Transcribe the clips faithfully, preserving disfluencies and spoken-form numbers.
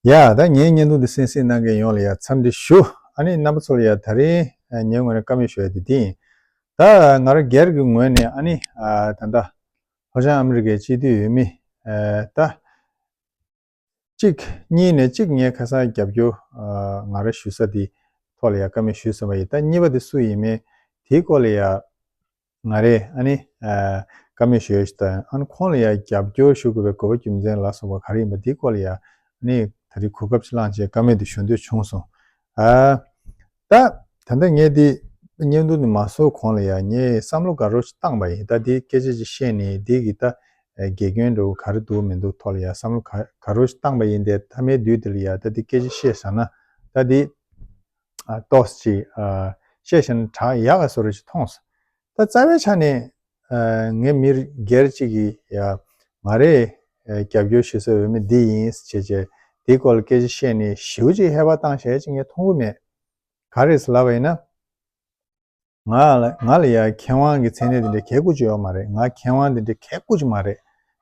ཡ། ད་ངའི་བརྙན་ཐུང་འདི་གསན་གཟིགས་གནང་མཁན་ཡོངས་ལ་ཡ་འཚམས་འདྲི་ཞུ། ཨ་ནི་རྣམ་པ་ཚོ་ལ་ཡ་ད་རིང་ཨ་ངའི་ངོས་ནས་བཀའ་མོལ་ཞུ་ཡ་དེ་འདི་ཡིན། ད་ང་རང་སྒེར་གྱི་ངོས་ནས་ཨ་ནི་ཨ་ད་ལྟ་ལྷོ་བྱང་ཨ་མི་རི་ཀའི་སྤྱི་འཐུས་འོས་མི་ཨ་ད་གཅིག་གཉིས་ནས་གཅིག་ངས་ཁ་སང་རྒྱབ་སྐྱོར་ཨ་ང་རང་ཞུ་ས་དེ་ཐོག་ལ་ཡ་བཀའ་མོལ་ཞུས་ཟིན་པ་ཡིན། ད་གཉིས་པ་དེ་སུ་ཡིན་མིན་དེའི་སྐོར་ལ་ཡ། ང་རེ་ཨ་ནི་ཨ་བཀའ་མོལ་ཞུ་ཡ་ཞིག་དང་། ཨ་ནི་ཁོང་ལ་ཡ་རྒྱབ་སྐྱོར་ཞུ་དགོས་པའི་དགོས་པ་རྒྱུ་མཚན་ལ་སོགས་པ་ག་རེ་ཡིན་པ་འདིའི་སྐོར་ལ་ཡ་ཨ་ནི་ད་རེས་གོ་སྐབས་ཅིག་བླངས་བྱས་བཀའ་མོལ་འདི་ཞུ་འདོད་བྱུང་སོང་། ཨ་ད་ད་ལྟ་ངས་འདི་བརྙན་ཐུང་འདི་མ་བཟོ་གོང་ལ་ཡ་ངས་བསམ་བློ་དགའ་རོགས་ཤིག་བཏང་པ་ཡིན། ད་འདི་སྐད་ཆ་ཅིག་བཤད་ནས་འདི་གི་ད་དགེ་སྐྱོན་འདྲ་བོ་ག་རེ་འདུག་མི་འདུག་ཐོག་ལ་ཡ་བསམ་བློ་ག་དགའ་རོགས་ཤིག་བཏང་པ་ཡིན། དེ་མཐའ་མའི་དུས་འདི་ལ་ཡ་ད་འདི་སྐད་ཆ་བཤད་བཞག་ན་ད་འདི་ཨ་ཏོག་ཙམ་ཅིག་ཨ་བཤད་བཞག་ན་དྲག་ཡག་ག་བཟོ་འདྲ་ཅིག་མཐོང་སོང་། ད་རྩ་བའི་ཆ་ནས་ཨ་ངས་མི་སྒེར་གཅིག་གིས་ཡ་ང་རེ་ཨ་རྒྱབ་སྐྱོར་ཞུ་ས་འོས་མི་འདི་ཡིན་ཟེར་བྱས་བྱས་དེའི་སྐོར་ལ་སྐད་ཆ་བཤད་ནས་ཞེ་པོ་ཅིག་ཧེ་བག་བཏང་བཞག་ཅིག་ངས་མཐོང་གི་མེད། ག་རེ་ཟེར་ལབ་པ་ཡིན་ན། ང་ལ་ང་ལ་ཡ་མཁས་དབང་གི་མཚན་གནས་དེ་འདྲ་གལ་དགོས་ཅིག་ཡོད་མ་རེད། ང་མཁས་དབང་དེ་འདྲ་གལ་དགོས་ཅིག་མ་རེད།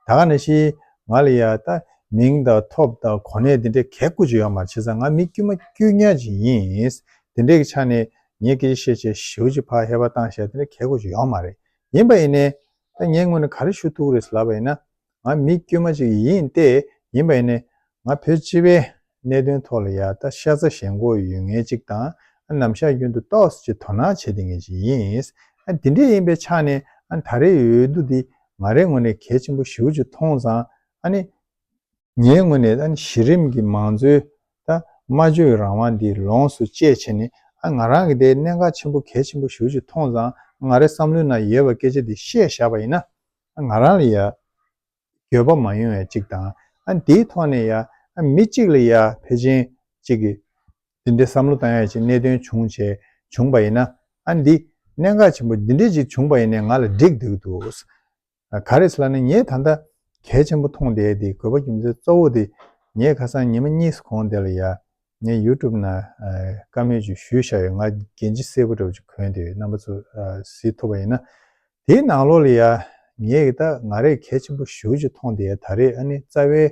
ད་ག་ནང་བཞིན་ང་ལ་ཡ་ད་མིང་དང་ཐོབ་དང་གོ་གནས་དེ་འདྲ་གལ་དགོས་ཅིག་ཡོད་མ་རེད། བྱས་ཙང་ང་མི་དཀྱུས་མ་དཀྱུས་ཉག་ཅིག་ཡིན། དེ་འདྲའི་ཆ་ནས་ངས་སྐད་ཆ་བཤད་བྱས་ཞེ་པོ་ཅིག་ཕར་ཧེ་བག་བཏང་བཞག་དེ་འདྲ་གལ་དགོས་ཅིག་ཡོད་མ་རེད། ཡིན་པ་ཡིན་ནའི་ད་ངའི་ངོས་ནས་ག་རེ་ཞུ་ཐུབ་ཀྱི་རེད་ཟེར་ལབ་པ་ཡིན་ན། ང་མི་དཀྱུས་མ་ཅིག་ཡིན་ཏེ། ཡིན་པ་ཡིན་ནའི་ང་བོད་སྤྱི་པའི་གནད་དོན་ཐོག་ལ་ཡ་ད་ཤ་ཚ་ཞེན་ཁོག་ཡོད་མཁན་ཅིག་དང་། ཨ་ནམ་ཞག་རྒྱུན་དུ་ཏོག་ཙམ་ཅིག་དོ་སྣང་བྱེད་བསྡད་མཁན་ཅིག་ཡིན། ཨ་འདི་འདྲ་ཡིན་པའི་ཆ་ནས་ཨ་ད་རེས་འོས་བསྡུ་འདི་ང་རའི་ངོས་ནས་གལ་ཆེན་པོ་ཞེ་པོ་ཅིག་མཐོང་ཙང་། ཨ་ནི་ངའི་ངོས་ནས་ཨ་ནི་གཞི་རིམ་གྱི་མང་གཙོའི་ད་སྨྲ་བརྗོད་ཀྱི་རང་དབང་འདི་ལོངས་སུ་སྤྱད་བྱས་ནས། ཨ་ང་རང་གི་དེ་གནད་འགག་ཆེན་པོ་གལ་ཆེན་པོ་ཞེ་པོ་ཅིག་མཐོང་ཙང་། ང་རའི་བསམ་བློའི་ནང་ཡོད་པའི་སྐད་ཆ་འདི་བཤད་བཞག་པ་ཡིན་ན། ཨ་ང་རང་ལ་ཡ་འགྱོད་པ་མ་ཡོང་ཡ་གཅིག་དང་། ཨ་འདིའི་ཐོག་ནས་ཡ་ཨ་མི་གཅིག་ལ་ཡ་ཕལ་ཆེར་གཅིག་གིས་འདི་འདྲའི་བསམ་བློ་བཏང་ཡ་ཅིག་གནད་དོན་བྱུང་བྱས་བྱུང་པ་ཡིན་ན། ཨ་འདི་གནད་འགག་ཆེན་པོ་འདི་འདྲའི་ཅིག་བྱུང་པ་ཡིན་ནའི་ང་ལ་འགྲིག་འདུག་འདུག་ག་རེ་ཟེར་ལབ་ན། ངས་ད་ལྟ་གལ་ཆེན་པོ་མཐོང་བསྡད་དེ་དགོས་པ་རྒྱུ་མཚན་གཙོ་བོ་དེ། ངས་ཁ་སང་ཉི་མ་གཉིས་གོང་དེ་ལ་ཡ་ངས་ཡུ་ཊུབ་ནང་ཨ་བཀའ་མོལ་ཅིག་ཞུས་བཞག་ཡོད། ང་འགན་ཅིག་སེར་པོ་འདྲ་བོ་ཅིག་གོན་བསྡད་ཡོད། རྣམ་པ་ཚོ་ཨ་གཟིགས་ཐུབ་པ་ཡིན་ན། དེའི་ནང་ལོགས་ལ་ཡ་ངས་ད་ང་རས་གལ་ཆེན་པོ་ཞེ་པོ་ཅིག་མཐོང་བསྡད་ཡ། ད་རེས་ཨ་ནི་རྩ་བའི་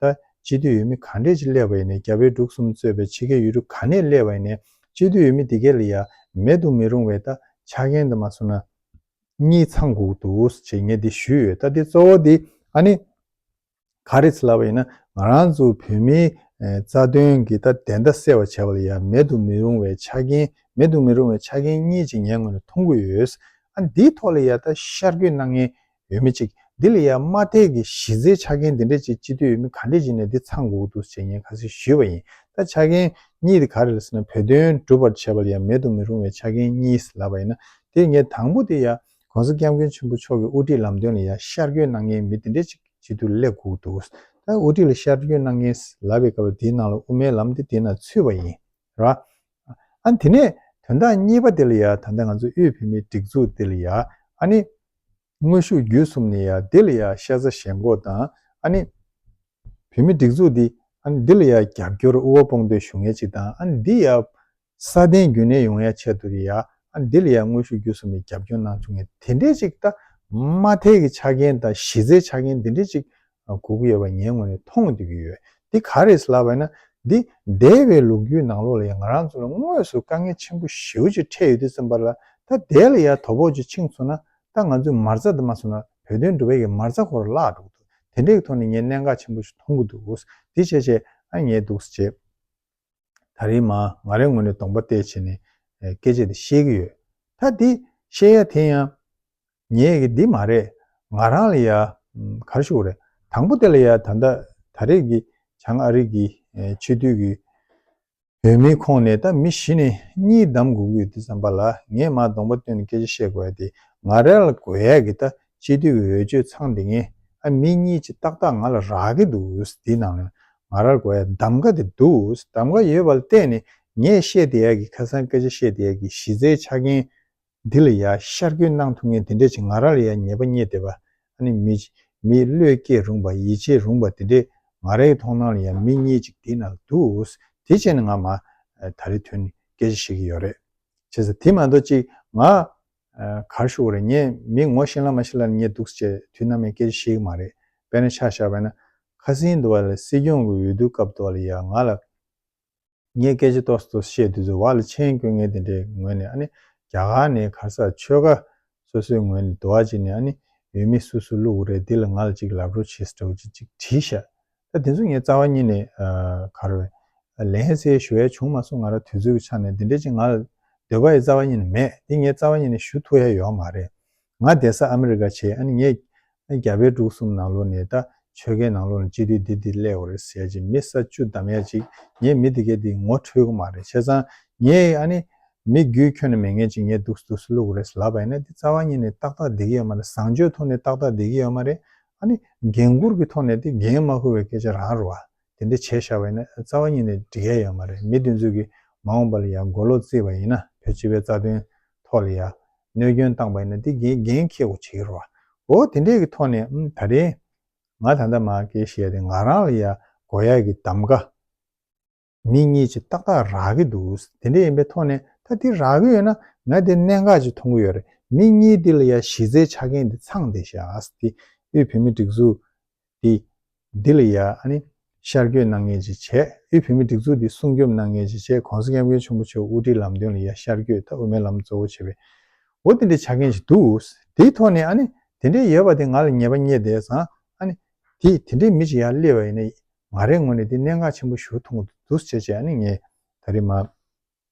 ད་སྤྱི་འཐུས་འོས་མི་ག་འདྲས་ཅིག་སླེབས་པ་ཡིན་ནའི། རྒྱ་བལ་འབྲུག་གསུམ་གཙོས་པའི་ཕྱི་རྒྱལ་ཡུལ་གྲུ་ག་ནས་སླེབས་པ་ཡིན་ནའི། སྤྱི་འཐུས་འོས་མི་དེ་གས་ལ་ཡ་མེད་དུ་མི་རུང་བའི་ད་ཆ་རྐྱེན་དུ་མ་སོང་ན་གཉིས་ཚང་དགོས་འདུག་ཅེས་ངས་འདི་ཞུས་ཡོད། ད་འདི་གཙོ་བོ་འདི་ཨ་ནི་ག་རེ་ཟེར་ལབ་པ་ཡིན་ན། ང་རང་ཚོ་བོད་མིའི་ཨེ་རྩ་དོན་གྱི་ད་བདེན་མཐའ་གསལ་བ་བྱས་པ་ལ་ཡ་མེད་དུ་མི་རུང་བའི་ཆ་རྐྱེན། མེད་དུ་མི་རུང་བའི་ཆ་རྐྱེན་གཉིས་ཅིག་ངའི་ངོས་ནས་མཐོང་གི་ཡོད། ཨ་འདིའི་ཐོག་ལ་ཡ་ད་ཤར་བསྐྱོད་གནང་མཁན་འོས་མི་ཅིག་འདི་ལ་ཡ་མ་མཐའི་གི་གཞི་རྩའི་ཆ་རྐྱེན་འདི་འདྲ་ཅིག་སྤྱི་འཐུས་འོས་མི་ག་འདྲ་ཅིག་ནས་འདི་ཚང་དགོས་འདུག་ཅེས་ངས་ཁ་སང་ཞུས་པ་ཡིན། ད་ཆ་རྐྱེན་གཉིས་དེ་ག་རེ་རེད་ཟེར་ན། བོད་དོན་སྒྲུབ་པར་བྱེད་པ་ལ་ཡ་མེད་དུ་མི་རུང་བའི་ཆ་རྐྱེན་གཉིས་ལབ་པ་ཡིན་ན། དེ་ངས་དང་པོ་དེ་ཡ་༸གོང་ས་༸སྐྱབས་མགོན་ཆེན་པོ་མཆོག་གི་དབུ་ཁྲིད་ལམ་སྟོན་ལ་ཡ་ཤར་བསྐྱོད་གནང་མཁན་མི་དེ་འདྲ་ཅིག་སྤྱི་འཐུས་སླེབས་དགོས་འདུག་ད་དབུ་ཁྲིད་ལ་ཤར་བསྐྱོད་གནང་མཁན་ལབ་པའི་སྐབས་ལ་དེའི་ནང་ལ་དབུ་མའི་ལམ་དེ་དེའི་ནང་ཚུད་པ་ཡིན། རེད་བ། ཨ་དེ་ནས་དོན་དག་གཉིས་པ་དེ་ལ་ཡ་ད་ལྟ་ང་ཚོ་དབུས་བོད་མིའི་སྒྲིག་འཛུགས་དེ་ལ་ཡ་ཨ་ནི་དངོས་ཤུགས་བརྒྱུད་གསུམ་ནས་ཡ་འདི་ལ་ཡ་ཤ་ཚ་ཞེན་ཁོག་དང་། ཨ་ནི་བོད་མིའི་སྒྲིག་འཛུགས་འདི་ཨ་ནི་འདི་ལ་ཡ་རྒྱབ་སྐྱོར་དབུ་བ་དཔུང་འདེགས་ཞུ་མཁན་ཅིག་དང་། ཨ་ནི་འདི་ཡ་སྲ་བརྟན་རྒྱུན་གནས་ཡོང་ཡ་ཆེད་དུ་ཡ་ཨ་ནི་འདི་ལ་ཡ་དངོས་ཤུགས་བརྒྱུད་གསུམ་ནས་རྒྱབ་སྐྱོར་གནང་བཅུག་མཁན་དེ་འདྲས་ཅིག་ད་མ་མཐའི་གི་ཆ་རྐྱེན་དང་གཞི་རྩའི་ཆ་རྐྱེན་འདི་འདྲས་ཅིག་དགོས་ཀྱི་ཡོད་པ་ངའི་ངོས་ནས་མཐོང་བསྡད་ཀྱི་ཡོད། འདི་ག་རེད་ལབ་པ་ཡིན་ན། འདི་འདས་པའི་ལོ་རྒྱུས་ནང་ལོགས་ལ་ཡང་ང་རང་ཚོ་ལ་དངོས་སུ་དཀའ་ངལ་ཆེན་པོ་ཞེ་པོ་ཅིག་འཕྲད་ཡོད་དུས་ཙམ་པ་ལ། ད་དེ་ལ་ཡ་དོ་ཕོག་ཅིག་ཕྱིན་སོང་ན། ད་ང་ཚོའི་མ་རྩ་དུ་མ་སོང་ན་བོད་དོན་སྒྲུབ་པའི་གི་མ་རྩ་ཁོ་རང་བརླག་འགྲོ་གི་འདུག་དེ་འདྲའི་ཐོག་ནས་ངས་གནད་འགག་ཆེན་པོ་ཞིག་མཐོང་གི་འདུག་དེ་བྱས་བྱས་ཨ་ངས་འདུག་སེ་བྱས། ད་རེས་མ་ང་རའི་ངོས་ནས་གདོང་པ་བལྟས་བྱས་ནས་ཨེ་སྐད་ཆ་དེ་བཤད་ཀྱི་ཡོད། ད་འདི་བཤད་ཡ་དེ་ཡང་ངས་གི་འདི་མ་རེད། ང་རང་ལ་ཡ་ཨམ་ག་རེ་ཞུ་དགོས་རེད། དང་པོ་དེ་ལ་ཡ་ད་ལྟ་ད་རེས་ཀྱི་བྱང་ཨ་རི་གི་ཨེ་སྤྱི་འཐུས་ཀྱི་འོས་མིའི་ཁོངས་ནས་ད་མི་གཞི་ནས་གཉིས་བདམས་དགོས་ཀྱི་ཡོད་དུས་ཙམ་པ་ལ། ངས་མར་གདོང་པ་སྟོན་ནས་སྐད་ཆ་བཤད་དགོས་ཡ་དེ། ང་རང་ལ་དགོས་ཡ་གི་ད་སྤྱི་འཐུས་ཀྱི་འོས་ཆོས་ཚང་བསྡད་མཁན་ཨ་མི་གཉིས་ཅིག་ཏག་ཏག་ང་ལ་རག་གི་འདུག་དེའི་ནང་ལ་ང་རང་ལ་དགོས་ཡ་གདམ་ག་དེ་འདུག་གདམ་ག་ཡོད་པ་ལ་བརྟེན་ནས་ངས་བཤད་བསྡད་ཡ་གི། ཁ་སང་སྐད་ཆ་བཤད་བསྡད་ཡ་གི་གཞི་རྩའི་ཆ་རྐྱེན་འདི་ལ་ཡ་ཤར་བསྐྱོད་གནང་ཐུབ་མཁན་དེ་འདྲས་ཅིག་ང་རང་ལ་ཡ་ཉེས་པ་རྙེད་བསྡད་པ། ཨ་ནི་མི་མི་བློས་སྐྱེས་རུང་བ། ཡིད་ཆེས་རུང་བ་དེ་འདྲས་ང་རའི་མཐོང་སྣང་ལ་ཡ་མི་གཉིས་ཅིག་དེའི་ནང་ལ་འདུག་དེ་བྱས་ནས་ང་མར་ད་རེས་ཐོན་ནས་སྐད་ཆ་བཤད་ཀྱི་ཡོད་རེད། བྱས་ཙང་དེ་མ་གཏོགས་ཅིག་ང་ཨ་ག་རེ་ཞུ་དགོས་རེད། ངས་མི་ངོ་ཤེས་ལ་མ་ཤེས་ལ་ངས་འདུག་སེ་བྱས་དུས་ནམ་ཡང་སྐད་ཆ་བཤད་ཀྱི་མ་རེད། དཔེར་ན་ཆ་བཞག་པ་ཡིན་ན། ཁ་སང་དུ་བ་ལ་སྲིད་སྐྱོང་གི་འོས་བསྡུ་སྐབས་དུ་བ་ལ་ཡ་ང་ལ། ངས་སྐད་ཆ་ཏོག་ཙམ་ཏོག་ཙམ་བཤད་དུས་ཚོད་བ་ལ་མཆན་བཀོད་མཁན་དེ་འདྲའི་ངོས་ནས་ཨ་ནི་རྒྱ་གར་ནས་ག་རེ་ཟེར་ཆོལ་ཁ་སོ་སོའི་ངོས་ནས་དུ་བ་ཅིག་ནས་ཨ་ནི་འོས་མི་སུ་སུ་བླུག་དགོས་རེད། འདི་ལ་ང་ལ་ཅིག་ལབ་རོགས་བྱེད་ཟེར་བ་ཅིག་ཅིག་བྲིས་ཤག་ད་དེ་ཚོ་ངས་རྩ་བ་ཉིད་ནས་ཨ་ག་རེ་ལན་ཟེར་ཞུ་ཡ་བྱུང་མ་སོང་། ང་རང་དུས་ཚོད་ཀྱི་ཆ་ནས་འདི་འདྲ་ཅིག་ང་ལ་འདོད་པ་ཡི་རྩ་བ་ཉིད་ནས་མེད། འདི་ངས་རྩ་བ་ཉིད་ནས་ཞུ་ཐུབ་ཡ་ཡོད་མ་རེད། ང་བསྡད་ས་ཨ་མི་རི་ཀ་བྱས། ཨ་ནི་ངས་རྒྱ་བལ་འབྲུག་གསུམ་ནང་ལོགས་ནས་ད་ཆོལ་ཁའི་ནང་ལོགས་ནས་སྤྱི་འཐུས་འདི་འདི་སླེབས་དགོས་རེད་ཟེར་ཡ་ཅིག་མི་ས་བཅུ་བདམས་ཡ་ཅིག་ངས་མི་འདི་གས་འདི་ངོ་འཕྲོད་ཀྱི་མ་རེད། བྱས་ཙང་ངས་ཨ་ནི་མི་རྒྱུས་ཁྱོན་ནས་མེད་མཁན་ཅིག་ངས་འདུག་སེ་འདུག་སེ་བླུག་དགོས་རེད་ལབ་པ་ཡིན་ན། འདི་རྩ་བ་ཉིད་ནས་ཏག་ཏག་བསྡད་ཀྱི་ཡོད་མ་རེད། བཟང་སྤྱོད་ཐོག་ནས་ཏག་ཏག་བསྡད་ཀྱི་ཡོད་མ་རེད། ཨ་ནི་འགན་འཁུར་གྱི་ཐོག་ནས་འདི་འགན་མ་འཁུར་བའི་སྐད་ཆ་རང་རེད་བ། དེ་འདྲ་བྱས་བཞག་པ་ཡིན་ན་རྩ་བ་ཉིད་ནས་འགྲིག་ཡ་ཡོད་མ་རེད། མི་དེ་ཚོས་ཀྱི་མ་འོངས་པ་ལ་ཡང་མགོ་ལོག་བརྩིས་པ་ཡིན་ན། བོད་སྤྱི་པའི་རྩ་དོན་ཐོག་ལ་ཡང་གནོད་སྐྱོན་བཏང་པ་ཡིན་ན་འདི་འགན་འགན་འཁྱེར་དགོས་བྱེད་ཀྱི་རེད་བ། འོ་དེ་འདྲས་ཀྱི་ཐོག་ནས་ཨམ་ད་རེས་ང་ད་ལྟ་མ་སྐད་བཤད་དེ་ང་རང་ལ་ཡང་དགོས་ཡ་གི་གདམ་ག་མི་གཉིས་ཅིག་ཏག་ཏག་རག་གི་འདུག་དེ་འདྲས་ཡིན་པའི་ཐོག་ནས་ད་འདི་རག་གི་ཡོད་ན་ང་དེ་གནད་འགག་ཅིག་མཐོང་གི་ཡོད་རེད། མི་གཉིས་འདི་ལ་ཡང་གཞི་རྩའི་ཆ་རྐྱེན་འདི་ཚང་བསྡད་ཤག་དེ་དབུས་བོད་མི་སྒྲིག་འཛུགས་འདི་འདི་ལ་ཡ་ཨ་ནི་ཤར་བསྐྱོད་གནང་མཁན་ཅིག་བྱས། དབུས་བོད་མི་སྒྲིག་འཛུགས་འདི་སྲུང་སྐྱོབ་གནང་མཁན་ཅིག་བྱས། ༸གོང་ས་༸སྐྱབས་མགོན་ཆེན་པོ་མཆོག་དབུ་ཁྲིད་ལམ་སྟོན་ལ་ཡ་ཤར་བསྐྱོད་ད་དབུ་མའི་ལམ་གཙོ་བོ་བྱས་པའི་འོ་དེ་འདྲའི་ཆ་རྐྱེན་ཅིག་འདུག་དེའི་ཐོག་ནས་ཨ་ནི་དེ་འདྲའི་ཡོད་པ་དེ་ང་ལ་ཉེས་པ་རྙེད་བསྡད་ཙང་ཨ་ནི་དེ་དེ་འདྲའི་མི་ཅིག་ཡར་སླེབས་པ་ཡིན་ན་ང་རའི་ངོས་ནས་དེ་གནད་འགག་ཆེན་པོ་ཞིག་མཐོང་གི་འདུག་བྱས་བྱས་ཨ་ནི་ངས་ད་རེས་མ།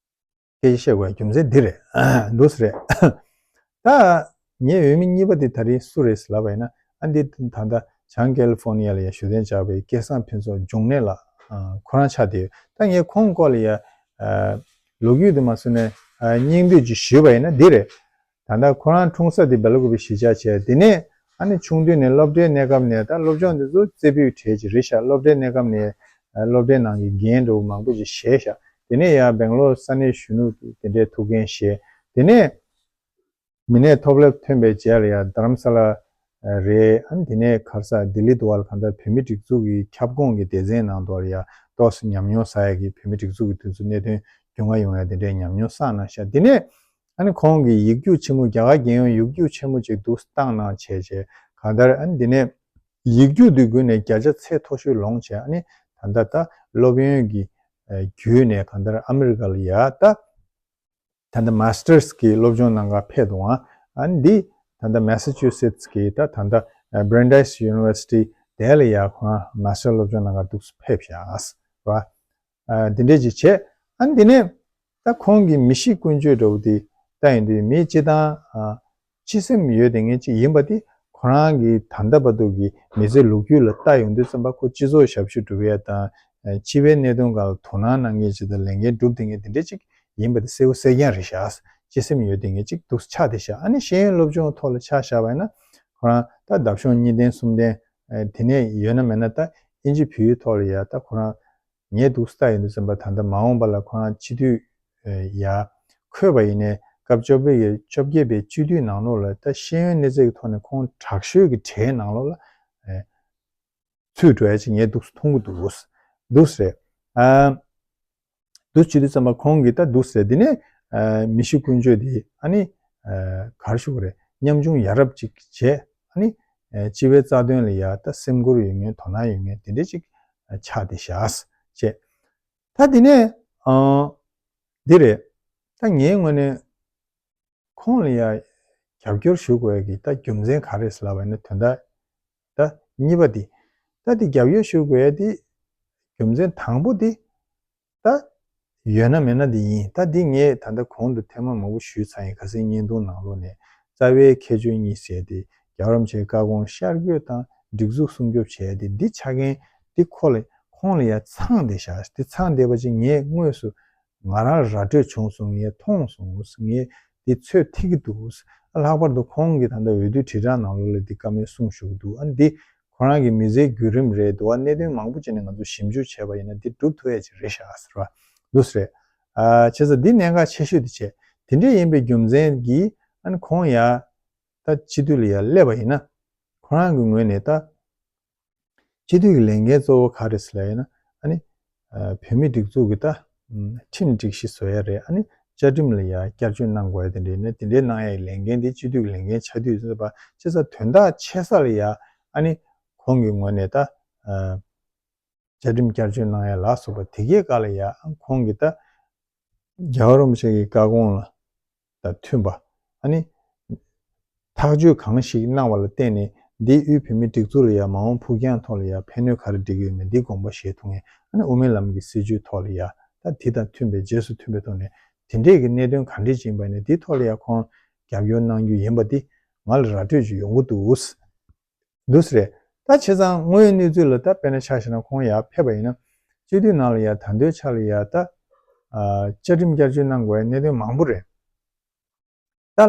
སྐད་ཆ་བཤད་དགོས་རྒྱུ་མཚན་འདི་རེད། འདུག་སེ་རེད། ད་ངའི་འོས་མི་གཉིས་པ་དེ་ད་རེས་སུ་རེད་ལབ་པ་ཡིན་ན། ཨ་འདི་ད་ལྟ་བྱང་ཀེ་ལི་ཧྥོར་ནི་ཡ་ལ་ཡ་བཞུགས་གདན་འཇགས་པའི་སྐལ་བཟང་ཕུན་ཚོགས་འབྱུང་གནས་ལགས། ཁོ་རང་ཆགས་བསྡད་ཡོད། ད་ངས་ཁོང་སྐོར་ལ་ཡ་ལོ་རྒྱུས་དེ་མ་སོང་ནས་སྙིང་བསྡུས་ཅིག་ཞུས་པ་ཡིན་ན་འདི་རེད། ད་ལྟ་ཁོ་རང་འཁྲུངས་ས་དེ་སྦེལ་ཀོབ་གཞིས་ཆགས་བྱས། དེ་ནས་ཨ་ནི་ཆུང་དུས་ནས་སློབ་གྲྭའི་གནས་སྐབས་ནས་ད་སློབ་སྦྱོང་དེ་ཚོ་རྩེ་ཕུད་གྲས་ཅིག་རེད་ཤག་སློབ་གྲྭའི་གནས་སྐབས་ནས་སློབ་གྲྭའི་ནང་གི་འགན་འདྲ་བོ་མང་པོ་ཅིག་བཞེས་ཤག་དེ་ནས་ཡང་སྦེང་ལོར་ས་གནས་གཞོན་ནུ་དེ་འདྲའི་ཐུགས་འགན་བཞེས། དེ་ནས་མི་སྣའི་ཐོབ་ལམ་ཐོན་པའི་རྗེས་ལ་ཡང་རྡ་རམ་ས་ལ་རེད། ཨ་ནི་དེ་ནས་ག་རེ་ཟེར་ལྡི་ལི་དུ་བ་ལ་གང་ལྟར་བོད་མི་སྒྲིག་འཛུགས་ཀྱི་ཁྱབ་ཁོངས་ཀྱི་སྡེ་ཚན་ནང་དུ་ཡང་ཏོག་ཙམ་ཉམས་མྱོང་བསགས་ཡ་གི་བོད་མི་སྒྲིག་འཛུགས་ཀྱི་དུས་ཚོད་གནད་དོན་རྒྱུས་མངའ་ཡོང་ཡ་དེ་འདྲའི་ཉམས་མྱོང་བསགས་གནང་ཤག་དེ་ནས་ཨ་ནི་ཁོང་གིས་ཡིག་རྒྱུགས་ཆེན་མོ་རྒྱ་གར་རྒྱལ་ཡོངས་ཡིག་རྒྱུགས་ཆེན་མོ་ཅིག་འདུག་བཏང་གནང་བྱས་བྱས་གང་ལྟར་ཨ་ནི་དེ་ནས་ཡིག་རྒྱུགས་དེ་བརྒྱུད་ནས་བརྒྱ་ཆ་ཚད་མཐོ་ཤོས་ལོངས་བྱས། ཨ་ནི་ད་ལྟ་ད་སློབ་ཡོན་གྱི་བརྒྱུད་ནས་གང་ལྟར་ཨ་མི་རི་ཀ་ལ་ཡ་ད་ད་ལྟ་མ་སི་ཊར་སི་གི་སློབ་སྦྱོང་གནང་ག་ཕེབས་འདུག་ཨ་ནི་འདི་ད་ལྟ་མེ་ས་ཅུ་སེ་ཊི་སི་གི་ད་ད་ལྟ་བྷ་རན་ཌའི་སི་ཡུ་ནི་ཝར་སི་ཊི་དེ་ལ་ཡ་ཁོ་རང་མ་སི་ཊར་སློབ་སྦྱོང་གནང་ག་འདུག་སེ་ཕེབས་ཤག་ར། ཨ་འདི་འདྲས་ཅིག་བྱས། ཨ་ནི་འདི་ནས་ད་ཁོང་གི་མི་གཤིས་ཀུན་སྤྱོད་འདྲ་བོ་དེ་ལྟ་ཡོང་དུས་མི་སྤྱི་བཏང་ཨ་སྤྱི་སེམས་ཡོད་བསྡད་མཁན་ཅིག་ཡིན་པ་དེ་ཁོ་རང་གི་ད་ལྟ་བར་དུ་གི་མི་ཚེ་ལོ་རྒྱུས་ལ་ལྟ་ཡོང་དུས་ཙམ་པ་ཁོ་སྤྱི་ཚོགས་ཞབས་ཞུ་སྒྲུབ་ཡ་དང་ཨ་སྤྱི་པའི་གནད་དོན་སྒང་ལ་དོ་སྣང་གནང་མཁན་ཅིག་དང་ལས་འགན་སྒྲུབ་བསྡད་མཁན་དེ་འདྲས་ཅིག་ཡིན་པ་དེ་གསལ་པོ་གསལ་རྐྱང་རེད་ཤག་སྤྱི་སེམས་ཡོད་བསྡད་མཁན་ཅིག་འདུག་ཆགས་བསྡད་ཤག་ཨ་ནི་ཤེས་ཡོན་སློབ་སྦྱོང་ཐོག་ལ་ཆ་བཞག་པ་ཡིན་ན་ཁོ་རང་ད་འདབ་གཞོང་གཉིས་ལྡན་གསུམ་ལྡན་ཨ་དེ་ནས་ཡོད་ན་མེད་ན་ད་ཨིན་ཇི་བོད་ཡིག་ཐོག་ལ་ཡ་ད་ཁོ་རང་ངས་འདུག་སེ་ལྟ་ཡོང་དུས་ཙམ་པ་ད་ལྟ་མ་འོངས་པ་ལ་ཁོ་རང་སྤྱི་འཐུས་ཡར་འཁོད་པ་ཡིན་ནའི་སྐབས་བཅོ་བརྒྱད་པའི་བཅོ་བརྒྱད་པའི་སྤྱི་འཐུས་ནང་ལོགས་ལ་ད་ཤེས་ཡོན་གནས་ཚད་ཀྱི་ཐོག་ནས་ཁོང་དྲག་ཤོས་ཀྱི་གྲས་ནང་ལོགས་ལ་ཚུད་འགྲོ་ཡ་ཅིག་ངས་འདུག་སེ་མཐོང་གི་འདུག་འདུག་སེ་རེད། ཨ། འདུག་བྱེད་དུས་ཙམ་པ་ཁོང་གིས་ད་འདུག་ཟེར། དེ་ནས་ཨ་མི་གཤིས་ཀུན་སྤྱོད་དེ་ཨ་ནི་ཨ་ག་རེ་ཞུ་དགོས་རེད། ཉམ་ཆུང་ཡ་རབས་ཅིག་བྱས། ཨ་ནི་ཨ་སྤྱི་པའི་རྩ་དོན་ལ་ཡ་ད་སེམས་ཁུར་ཡོད་མཁན་དོ་སྣང་ཡོད་མཁན་དེ་འདྲ་ཅིག་ཨ་ཆགས་བསྡད་ཤག་བྱས། ད་དེ་ནས་ཨ་འདི་རེད། ད་ངའི་ངོས་ནས་ཁོང་ལ་ཡ་རྒྱབ་སྐྱོར་ཞུ་དགོས་ཡ་གི་ད་རྒྱུ་མཚན་ག་རེ་ཟེར་ལབ་པ་ཡིན་ན། དོན་དག་ད་གཉིས་པ་དེ། ད་དེ་རྒྱབ་སྐྱོར་ཞུ་དགོས་ཡ་དེ་རྒྱུ་མཚན་དང་པོ་དེ་ད་ཡོད་ན་མེད་ན་དེ་ཡིན། ད་དེ་ངས་ད་ལྟ་གོང་དུ་ཐེངས་མ་མང་པོ་ཞུས་ཚར་ཡིན། ཁ་སང་བརྙན་ཐུང་ནང་ལོགས་ནས་རྩ་བའི་ཁྱད་ཆོས་གཉིས་ཟེར་ཏེ་རྒྱལ་བ་རིན་པོ་ཆེའི་བཀའ་དགོངས་ཤར་བསྐྱོད་དང་སྒྲིག་འཛུགས་སྲུང་སྐྱོབ་བྱས་ཏེ་འདི་ཆ་རྐྱེན་འདི་ཁོ་ལ་ཁོང་ལ་ཡ་ཚང་བསྡད་ཤག་འདི་ཚང་བསྡད་པ་ཅིག་ངས་དངོས་སུ་ང་རང་ར་སྤྲོད་བྱུང་སོང་། ངས་མཐོང་སོང་། ངས་འདི་ཚོད་ཐིག་གི་འདུག་ལྷག་པར་དུ་ཁོང་གིས་ད་ལྟ་འོས་བསྡུ་དྲིལ་བསྒྲགས་ནང་ལོགས་ལ་འདི་བཀའ་མོལ་གསུངས་བཞུགས་འདུག་ཨ་འདི་ཁོ་རང་གི་མི་ཚེའི་བརྒྱུད་རིམ་རེད་འདུག་ཨ་གནད་དོན་མང་པོ་ཅིག་ནས་ང་ཚོ་ཞིབ་འཇུག་བྱས་པ་ཡིན་ན་འདི་སྒྲུབ་ཐུབ་ཡ་ཅིག་རེད་ཤག་ཟེར་བ་འདུག་ཟེར། ཨ་བྱས་ཙང་འདི་གནད་འགག་ཆེ་ཤོས་དེ་བྱས། དེ་འདྲས་ཡིན་པའི་རྒྱུ་མཚན་གྱིས་ཨ་ནི་ཁོང་ཡ་ད་སྤྱི་འཐུས་ལ་ཡ་སླེབས་པ་ཡིན་ན་ཁོ་རང་གི་ངོས་ནས་ད་སྤྱི་འཐུས་ཀྱི་ལས་འགན་གཙོ་བོ་ག་རེ་ཟེར་ལབ་ཡིན་ན་ཨ་ནི་ཨ་བོད་མི་སྒྲིག་འཛུགས་ཀྱི་ད་ཨམ་ཁྲིམས་སྒྲིག་གཞི་བཟོ་ཡ་རེད། ཨ་ནི་བཅའ་ཁྲིམས་ལ་ཡ་བསྐྱར་བཅོས་གནང་དགོས་ཡ་དེ་འདྲ་ཡིན་ན་དེ་འདྲའི་གནང་ཡ་ཡི་ལས་འགན་དེ་སྤྱི་འཐུས་ཀྱི་ལས་འགན་ཆགས་དུས་ཟེར་བ་བྱས་ཙང་དོན་དག་ཆེ་ས་ལ་ཡ་ཨ་ནི་ཁོང་གི་ངོས་ནས་ད་ བཅའ་ཁྲིམས་བསྐྱར་བཅོས་གནང་ཡ་ལ་སོགས་པ་དེ་གའི་སྐབས་ལ་ཡ་ཁོང་གིས་ད་རྒྱལ་བ་རིན་པོ་ཆེ་གི་བཀའ་དགོངས་ལ་དང་མཐུན་པ། ཨ་ནི་ཐག་གཅོད་གང་ཞིག་གནང་བ་ལ་བརྟེན་ནས་འདིའི་དབུས་བོད་མིའི་སྒྲིག་འཛུགས་ལ་ཡ་མ་འོངས་ཕུགས་རྒྱང་ཐོག་ལ་ཡ་ཕན་གནོད་ག་རེ་འགྲིག་གི་ཡོད་མེད་འདི་དགོངས་པ་བཞེས་ཐུབ་མཁན། ཨ་ནི་དབུ་མའི་ལམ་གྱི་སྲིད་བྱུས་ཐོག་ལ་ཡ་ད་དེ་དང་མཐུན་པའི་རྗེས་སུ་མཐུན་པའི་ཐོག་ནས་དེ་འདྲས་ཀྱི་གནད་དོན་ག་འདྲས་ཅིག་ཡིན་པ་ནས་འདིའི་ཐོག་ལ་ཡ་ཁོང་རྒྱབ་སྐྱོར་གནང་རྒྱུ་ཡིན་པ་འདི་ང་ལ་ར་སྤྲོད་ཅིག་ཡོང་གི་འདུག་འདུག་སེ་རེད། ད་བྱས་ཙང་དངོས་ཡོད་གནས་ཚུལ་ལ་ད་དཔེར་ན་ཆ་བཞག་ན་ཁོང་ཡར་ཕེབས་པ་ཡིན་ན་སྤྱི་འཐུས་ནང་ལ་ཡ་ད་ལྟའི་ཆ་ལ་ཡ་ད་ཨ་བཅའ་ཁྲིམས་བསྐྱར་བཅོས་གནང་དགོས་ཡ་གནད་དོན་མང་པོ་རེད། ད་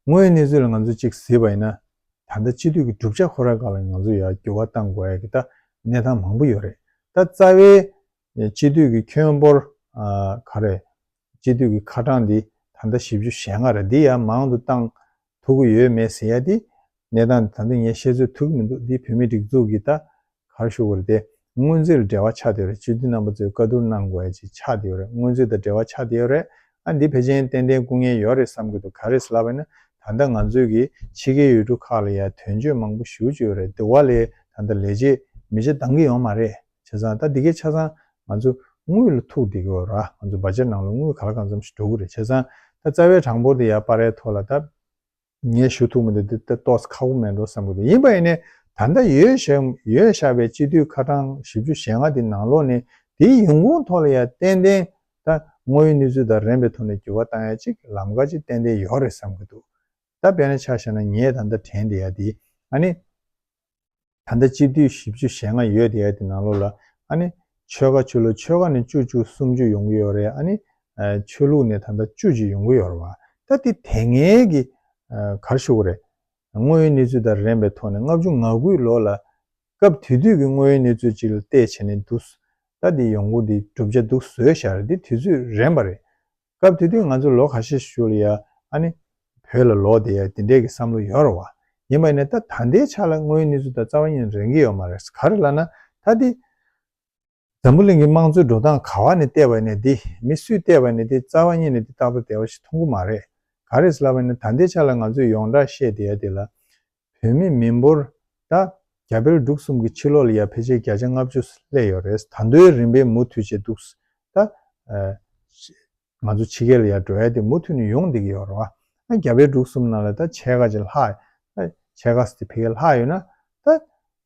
དངོས་ཡོད་གནས་ཚུལ་ལ་ང་ཚོ་གཅིག་གཟིགས་པ་ཡིན་ན་ད་ལྟ་སྤྱི་འཐུས་ཀྱི་གྲུབ་ཆ་ཁོ་རང་སྒང་ལ་ང་ཚོ་ཡ་འགྱུར་བ་གཏང་དགོས་ཡ་གི་ད་གནས་སྟངས་མང་པོ་ཡོད་རེད། ད་རྩ་བའི་སྤྱི་འཐུས་ཀྱི་ཁྱོན་འབོར་ཨ་ག་རེ་སྤྱི་འཐུས་ཀྱི་ཁ་གྲངས་འདི་ད་ལྟ་བཞི་བཅུ་ཞེ་ལྔ་རེད། འདི་ཡང་མང་དུ་བཏང་ཐུབ་ཀྱི་ཡོད་མེད་ཟེར་ཡ་འདི་གནས་སྟངས་འདི་ད་ལྟ་ངས་བཤད་ཚོད་ཐུབ་ཀྱི་མི་འདུག་འདི་བོད་མིའི་སྒྲིག་འཛུགས་ཀྱི་ད་ག་རེ་ཞུ་དགོས་རེད་དེ། སྔོན་རྩིས་ལ་འབྲེལ་བ་ཆགས་བསྡད་ཡོད་རེད། སྤྱི་འཐུས་རྣམ་པ་ཚོས་བཀའ་བསྡུར་གནང་དགོས་ཡ་ཅིག་ཆགས་བསྡད་ཡོད་རེད། སྔོན་རྩིས་དང་འབྲེལ་བ་ཆགས་བསྡད་ཡོད་རེད། ཨ་འདི་ཕལ་ཆེར་ཏན་ཏན་སྐུ་ངལ་ཡོད་རེད་བསམ་གྱི་འདུག་ག་རེ་ཟེར་ལབ་པ་ཡིན་ན་ད་ལྟ་ང་ཚོའི་གི་ཕྱི་རྒྱལ་ཡུལ་གྲུ་ཁག་ལ་ཡ་དོན་གཅོད་མང་པོ་ཞེ་པོ་ཅིག་ཡོད་རེད། དེ་བ་ལས་ད་ལྟ་ལས་བྱེད་མི་ཆ་འདང་གི་ཡོད་མ་རེད། བྱས་ཙང་ད་འདི་གའི་ཆ་ཚང་ང་ཚོ་དངུལ་ལ་ཐུག་བསྡད་ཀྱི་ཡོད་ར། ང་ཚོ་བ་ཇེཊ་ནང་ལ་དངུལ་ག་ལ་གང་འཚམ་ཞིག་འགྲོ་གི་རེད། བྱས་ཙང་ད་རྩ་བའི་གྲངས་འབོར་དེ་ཡར་སྤར་ཡའི་ཐོག་ལ་ད་ངས་ཞུ་ཐུབ་མི་འདུག་འདི་ད་ཏོག་ཙམ་ཁག་པོ་མེད་འགྲོ་བསམ་གྱི་འདུག་ཡིན་པ་ཡིན་ནའི་ད་ལྟ་ཡོད་བཞག་ཡོད་བཞག་པའི་སྤྱི་འཐུས་ཁ་གྲངས་བཞི་བཅུ་ཞེ་ལྔ་དེ་ནང་ལོགས་ནས་དེའི་ཡོང་ཁུངས་ཐོག་ལ་ཡ་ཏན་ཏན་ད་དངོས་ཡོད་གནས་ཚུལ་དང་རན་པའི་ཐོག་ནས་འགྱུར་བ་བཏང་ཡ་ཅིག་ལམ་ཁ་ཅིག་ཏན་ཏན་ཡོད་རེད་བསམ་གྱི་འདུག་ད་དཔེར་ན་ཆ་བཞག་ན་ངས་ད་ལྟ་དྲན་བསྡད་ཡ་དེ་ཨ་ནི། ད་ལྟ་སྤྱི་འཐུས་བཞི་བཅུ་ཞེ་ལྔ་ཡོད་དེ་ཡ་དེ་ནང་ལོགས་ལ་ཨ་ནི་ཆོལ་ཁ་ཆོས་ལུགས་ཆོལ་ཁ་ནས་བཅུ་བཅུ་སུམ་ཅུ་ཡོང་གི་ཡོད་རེད། ཨ་ནི་ཆོས་ལུགས་ནས་ད་ལྟ་བཅུ་གཅིག་ཡོང་གི་ཡོད་རེད་བ། ད་དེ་དེ་སྔའི་གི་ག་རེ་ཞུ་དགོས་རེད། དངོས་ཡོད་གནས་ཚུལ་དང་རན་པའི་ཐོག་ནས་ལྔ་བཅུ་ང་དགུའི་ལོ་ལ་སྐབས་དེ་དུས་ཀྱི་དངོས་ཡོད་གནས་ཚུལ་ཅིག་ལ་བལྟས་བྱས་ནས་འདུག་ད་དེ་ཡོང་སྒོ་འདི་གྲུབ་ཆ་འདུག་བཟོས་བཞག་རེད། དེ་དུས་ཚོད་རན་པ་རེད། སྐབས་དེ་དུས་ང་ཚོ་ལོ་ཁ་ཤས་ཤིག་ལ་ཡ་ཨ་ནི་བོད་ལ་ལོག་བསྡད་ཡ་དེ་འདྲས་ཀྱི་བསམ་བློ་ཡོད་རེད་བ། ཡིན་པ་ཡིན་ན་ད་ད་ལྟའི་ཆ་ལ་དངོས་ཡོད་གནས་ཚུལ་དང་རྩ་བ་ཉིད་ནས་རན་གྱི་ཡོད་མ་རེད། ག་རེ་ལབ་ན་ད་དེ་འཛམ་བུ་གླིང་གི་དམངས་གཙོའི་འགྲོ་སྟངས་ག་བ་ནས་བལྟས་པ་ཡིན་ནའི་དེ་མི་སུས་བལྟས་པ་ཡིན་ནའི་དེ་རྩ་བ་ཉིད་ནས་དེ་ཏག་ཏག་བདེ་བ་ཞིག་མཐོང་གི་མ་རེད། ག་རེ་ཟེར་ལབ་པ་ཡིན་ན་ད་ལྟའི་ཆ་ལ་ང་ཚོས་ཡོངས་གྲགས་བཤད་བསྡད་ཡ་དེ་ལ་བོད་མི་མི་འབོར་ད་རྒྱ་བལ་འབྲུག་གསུམ་གྱི་ཕྱི་ལོགས་ལ་ཡ་ཕལ་ཆེར་བརྒྱ་ཆ་ལྔ་བཅུ་སླེབས་ཡོད་རེད། ད་དུང་རིམ་པས་མུ་མཐུད་བྱས་འདུག་ད་ཨ་ང་ཚོ་ཕྱི་རྒྱལ་ལ་ཡ་འགྲོ་ཡ་དེ་མུ་མཐུད་ནས་ཡོང་བསྡད་ཀྱི་ཡོད་རེད་བ། ཨ་རྒྱ་བལ་འབྲུག་གསུམ་ནང་ལ་ད་ཕྱེད་ཀ་ཅིག་ལྷག་ཨ་ཕྱེད་ཀ་ཙམ་དེ་ཕ་གིར་ལྷག་ཡོད་ན་ད་